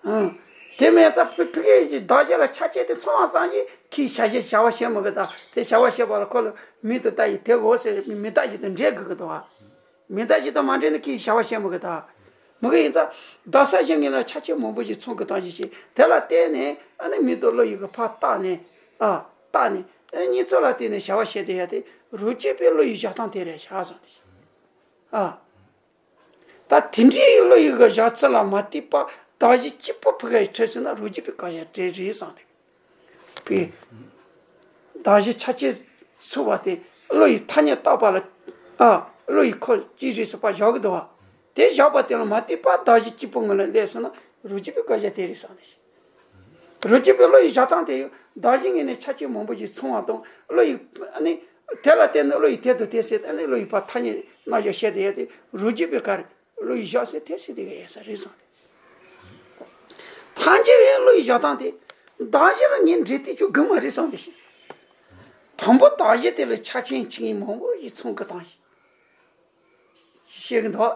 ཨང་། དེ་མེད་ཙང་ཕི་ཕི་གེ་ཞིག་བདག་ཅག་ལ་ཆ་ཆེ་དེ་ཚོང་བ་ཙམ་ཞིག་ཁྱིའི་བྱ་བྱེད་བྱ་བ་བྱེད་མི་དགོས་ད་དེ་བྱ་བ་བྱེད་པ་ལ་ཁོ་ལ་མི་དུ་ལྟ་ཡི་དེ་དགོས་ཟེར་མི་མི་ལྟ་ཞིག་དང་འབྲེལ་དགོས་ཀྱི་འདུག་བ། མི་ལྟ་ཞིག་དང་མ་འབྲེལ་ན་ཁྱིའི་བྱ་བ་བྱེད་མི་དགོས་ད། མི་དགོས་ཡིན་ཙང་བདག་ས་ཞིག་ངེད་ལ་ཆ་ཆེ་མང་པོ་ཞིག་ཚོང་གི་བཏང་ཞིག་ཞིག་དེ་ལ་བརྟེན་ནས་ཨ་ནི་མི་དུ་བློ་ཡི་གི་ཕར་བཏགས་ནས་ཨ་བཏགས་ནས་ཨ་ནི་ཚོ་ལ་བརྟེན་ནས་བྱ་བ་བྱེད་དེ་ཡ་དེ་རུ་སྐྱེས་པའི་བློ་ཡི་བཞག་སྟངས་དེ་རེད་བཞག་སོང་དེ་ཞིག་ཨ། ད་དེ་འདྲའི་བློ་ཡི་གི་བཞག་ཚུལ་ལ་མ་ལྟོས་པར་གདགས་གཞི་གཅིག་པུ་ཕི་ག་ཡི་ཁྲིད་ཟིན་ན་རུ་སྐྱེས་པའི་བཀའ་རྒྱ་དེ་རེད་བསམ་སྟེ། པའི་གདགས་གཞི་ཆ་ཆེ་ཚུགས་པ་དེ་བློ་ཡི་ཐ་སྙད་བཏགས་པ་ལ་ཨ་བློ་ཡི་ཁོ་ཅི་རེད་ཟེར་པ་བཞག་གི་འདུག་བ། དེ་བཞག་པ་དེ་ལ་མ་ལྟོས་པར་གདགས་གཞི་གཅིག་པུ་ངོས་ལ་སླེབས་སོང་ན་རུ་སྐྱེས་པའི་བཀའ་རྒྱ་དེ་རེད་བསམ་སྟེ། རུ་སྐྱེས་པའི་བློ་ཡི་བཞག་སྟངས་དེ་ཡང་གདགས་གཞི་ངོས་ནས་ཆ་ཆེ་མང་པོ་ཞིག་ཚོང་བ་དང་བློ་ཡི་ཨ་ནི་དེ་ལ་བརྟེན་ནས་བློ་ཡི་དེ་དང་དེ་ཟེར་ཨ་ནི་བློ་ཡི་བར་ཐ་སྙད་རྣམ་གཞག་བཤད་དེ་ཡ་དེ་རུ་སྐྱེས་པའི་བཀའ་རེད། བློ་ཡི་བཞག་སའི་དེ་སྲིད་དེ་ག་ཡ་ས་རེད་སོང་། ཐམས་ཅད་པའི་བློ་ཡི་བཞག་སྟངས་དེ་གདགས་གཞི་ལ་ངས་འབྲེལ་གཏད་ཆོག་གི་མ་རེད་བསམ་པའི་ཞིག་དང་པོ་གདགས་གཞི་དེ་ལ་ཆ་ཆེན་ཆིངས་ཡིག་མང་པོ་ཞིག་ཚོང་གི་བཏང་ཞིག་བཤད་གི་འདུག་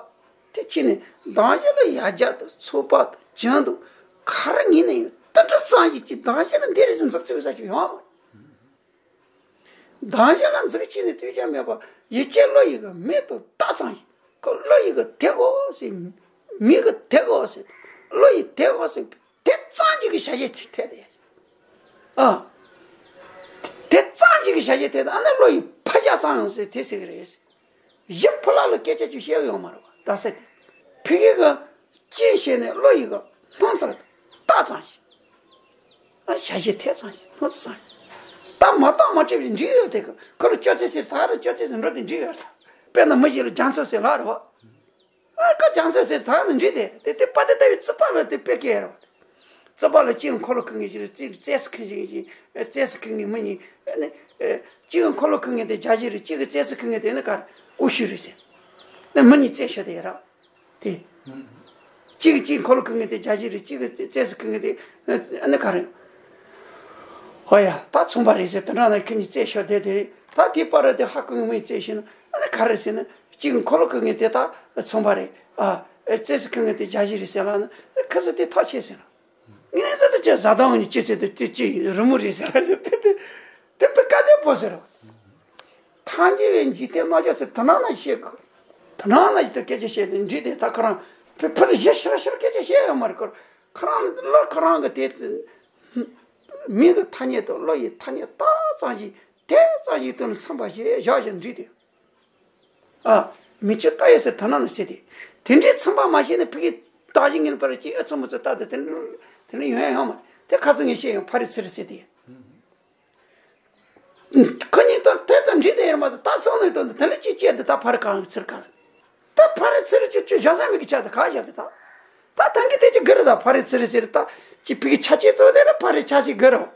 དེ་ཕྱི་ནས་གདགས་གཞི་ལ་ཡར་རྒྱས་དང་ཚོད་དཔག་དང་ཅན་དང་ག་རེ་ངེས་ནས་ཡོད་དེ་འདྲ་ཙམ་ཞིག་གིས་གདགས་གཞི་ལ་འདི་རེད་ཟེར་འཛེག་ཚུལ་ས་ཞིག་ཡོང་བ་མ་རེད། གདངས་གཞི་ལ་འཛེག་བྱས་ནས་ཐོས་བྱ་མེད་པ་ཡིད་ཆེས་བློ་ཡི་གི་མིག་ཏུ་བལྟ་ཙམ་ཞིག་ཁོ་བློ་ཡི་གི་དེ་དགོས་ཟེར། མིག་གི་དེ་དགོས་ཟེར། བློ་ཡི་དེ་དགོས་ཟེར། དེ་ཙམ་ཞིག་གི་བྱ་བྱེད་ཅིག་ཐད་དེ། ཨ། དེ་ཙམ་ཞིག་གི་བྱ་བྱེད་ཐད་དེ་ཨ་ནི་བློ་ཡི་ཕར་རྒྱག་ཙམ་ཡོང་ཟེར་དེ་ཟེར་གི་རེད། གཞི་ཕུ་ལ་ལ་སྐད་ཆ་ཅིག་བཤད་གི་ཡོད་མ་རེད་བ་ད་ཟེར་དེ། ཕ་གི་གི་ཅི་བཤད་ནས་བློ་ཡི་གི་སྣང་ཚུལ་བལྟ་ཙམ་ཞིག་ཨ་བྱ་བྱེད་ཐད་ཙམ་ཞིག་སྣང་ཚུལ་ཙམ་ཞིག་ད་མ་བརྟགས་མ་དཔྱད་པའི་འདྲི་ཡོད་དེ་གི་ཁོ་ལ་ཅོ་ཙེ་ཟེར་ད་རུ་ཅོ་ཙེ་ཟེར་འགྲོ་དེ་འདྲི་ཡོད་ད། དཔེར་ན་མི་ཞིག་ལ་རྒྱ་མཚོ་ཟེར་ལབ་རེད་བ། ཨ་ཁ་རྒྱ་མཚོ་ཟེར་ད་ནི་འདྲི་དེ་དེ་དེ་པ་དེ་ལྟ་བུའི་རྩིས་པ་ལ་དེ་དཔེ་སྐྱེལ་རེད་བ། རྩིས་པ་ལ་གཅིག་གི་འཁོར་ལོ་ཁུར་མཁན་ཞིག་རེད། གཅིག་གི་རྩེ་སུ་ཁུར་མཁན་ཞིག་རྩེ་སུ་ཁུར་མཁན་མི་གཉིས་ཨ་ནི། གཅིག་གི་འཁོར་ལོ་ཁུར་མཁན་དེ་རྒྱ་གཞིས་རེད། གཅིག་གི་རྩེ་སུ་ཁུར་མཁན་དེ་ནི་ག་རེ་དབུ་ཞུ་རེད་ཟེར། ནི་མི་གཉིས་རྩེ་ཤོག་དེ་ར། དེ། གཅིག་གིས་གཅིག་འཁོར་ལོ་ཁུར་མཁན་དེ་རྒྱ་གཞིས་རེད། གཅིག་གིས་རྩེ་སུ་ཁུར་མཁན་དེ་ཨ་ནི་ག་རེ། ཨོ་ཡ་ད་མཚུངས་པ་རེད་ཟེར་དེ་འདྲ་ན་ཁྱེད་གཉིས་རྩེ་ཤོག་དེ་དེ་རེད། ད་དེའི་བར་དེ་ཧ་གོ་མཁན་མི་རྩེ་ཤེས་ན་ཨ་ནི་ག་རེ་ཟེར་ན་གཅིག་གིས་འཁོར་ལོ་ཁུར་མཁན་དེ་ད་མཚུངས་པ་རེད། ཨ་རྩེ་སུ་ཁུར་མཁན་དེ་རྒྱ་གཞིས་རེད་ཟེར་ལ་ན་ཁ་སང་དེ་ཐག་ཆད་ཟེར་ན། ངས་ཚོ་དེ་ཅི་ཟ་དང་ཉི་ཅི་ཟེར་དེ་ཅི་ཅི་རི་མོ་རེད་ཟེར་ལ་ཟེར་དེ་དེ་དེ་དཔེ་དཀའ་ལས་པོ་ཟེར་རོ། ཐང་རྒྱལ་བའི་འཇིག་རྟེན་རྣམ་གཞག་ཟེར་དེ་ནང་ན་བཤད་དགོས། དེ་ནང་ན་ཞིག་ཏུ་སྐད་ཆ་བཤད་དེ་འདྲི་དེ་ད་ཁོ་རང་ཕེ་ཕེ་ལ་ཞེ་ཤར་ཤར་སྐད་ཆ་བཤད་ཡོད་མ་རེད། ཁོ་ཁོ་རང་བློ་ཁོ་རང་གི་དེ་མིག་གི་ཐ་སྙད་དང་བློ་ཡི་ཐ་སྙད་ཏག་ཙམ་ཞིག་དེ་ཙམ་ཞིག་དོན་ཚིམ་པ་ཞིག་བཞག་བཞག་འདྲི་དེ། ཨ། མི་ཆོས་ལྟ་ཡོད་ཟེར་དོན་ན་ཟེར་དེ། དེ་འདྲའི་ཚིམ་པ་མ་བྱས་ནས་ཕ་གི་བདག་གཞན་གཉིས་བར་གྱི་ཨེ་ཚོ་མི་ཚོ་ལྟ་དེ་དེ་འདྲ་དེ་འདྲ་ཡོང་ཡ་ཡོང་མ་རེད། དེ་ཁ་ཚོ་ངས་བཤད་ཡོང་ཕ་རི་ཚི་རི་ཟེར་དེ། ཁོ་གཉིས་དང་དེ་ཙམ་འདྲི་དེ་ཡོད་མ་རེད། ད་སོང་ནས་དོན་དེ་དེ་འདྲ་ཅིག་བྱས་དེ་ད་ཕ་རི་གང་གི་ཚིར་གང་། ད་ཕ་རི་ཚི་རི་ཅིག་ཅིག་བཞག་ས་མེད་གི་ཆ་དེ་ག་བཞག་གི་ད། ད་ཐང་གི་དེ་ཅིག་གི་རེད། ད་ཕ་རི་ཚི་རི་ཟེར་ད་ཅིག་ཕ་གི་ཆ་ཅིག་ཚོ་དེ་ལ་ཕ་རི་ཆ་ཅིག་གི་རེད།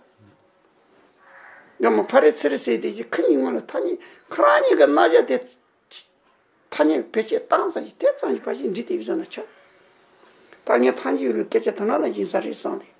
ཡང་མ་ཕ་རི་ཚི་རི་ཟེར་དེ་ཅིག་ཁོ་གཉིས་སྔོན་ལ་ཐ་སྙད་ཁོ་རང་གཉིས་ཀྱི་རྣམ་གཞག་དེ་ཐ་སྙད་བེད་སྤྱོད་བཏང་ས་ཞིག་དེ་ཙམ་ཞིག་ཕ་ཞིག་འདྲི་དེ་བཟོ་ན་ཆོག་ད་ངས་ཐང་གི་ཡུལ་ལ་སྐད་ཆ་དེ་འདྲ་ལ་ཡིན་ས་རེད་བསམ་སྟེ།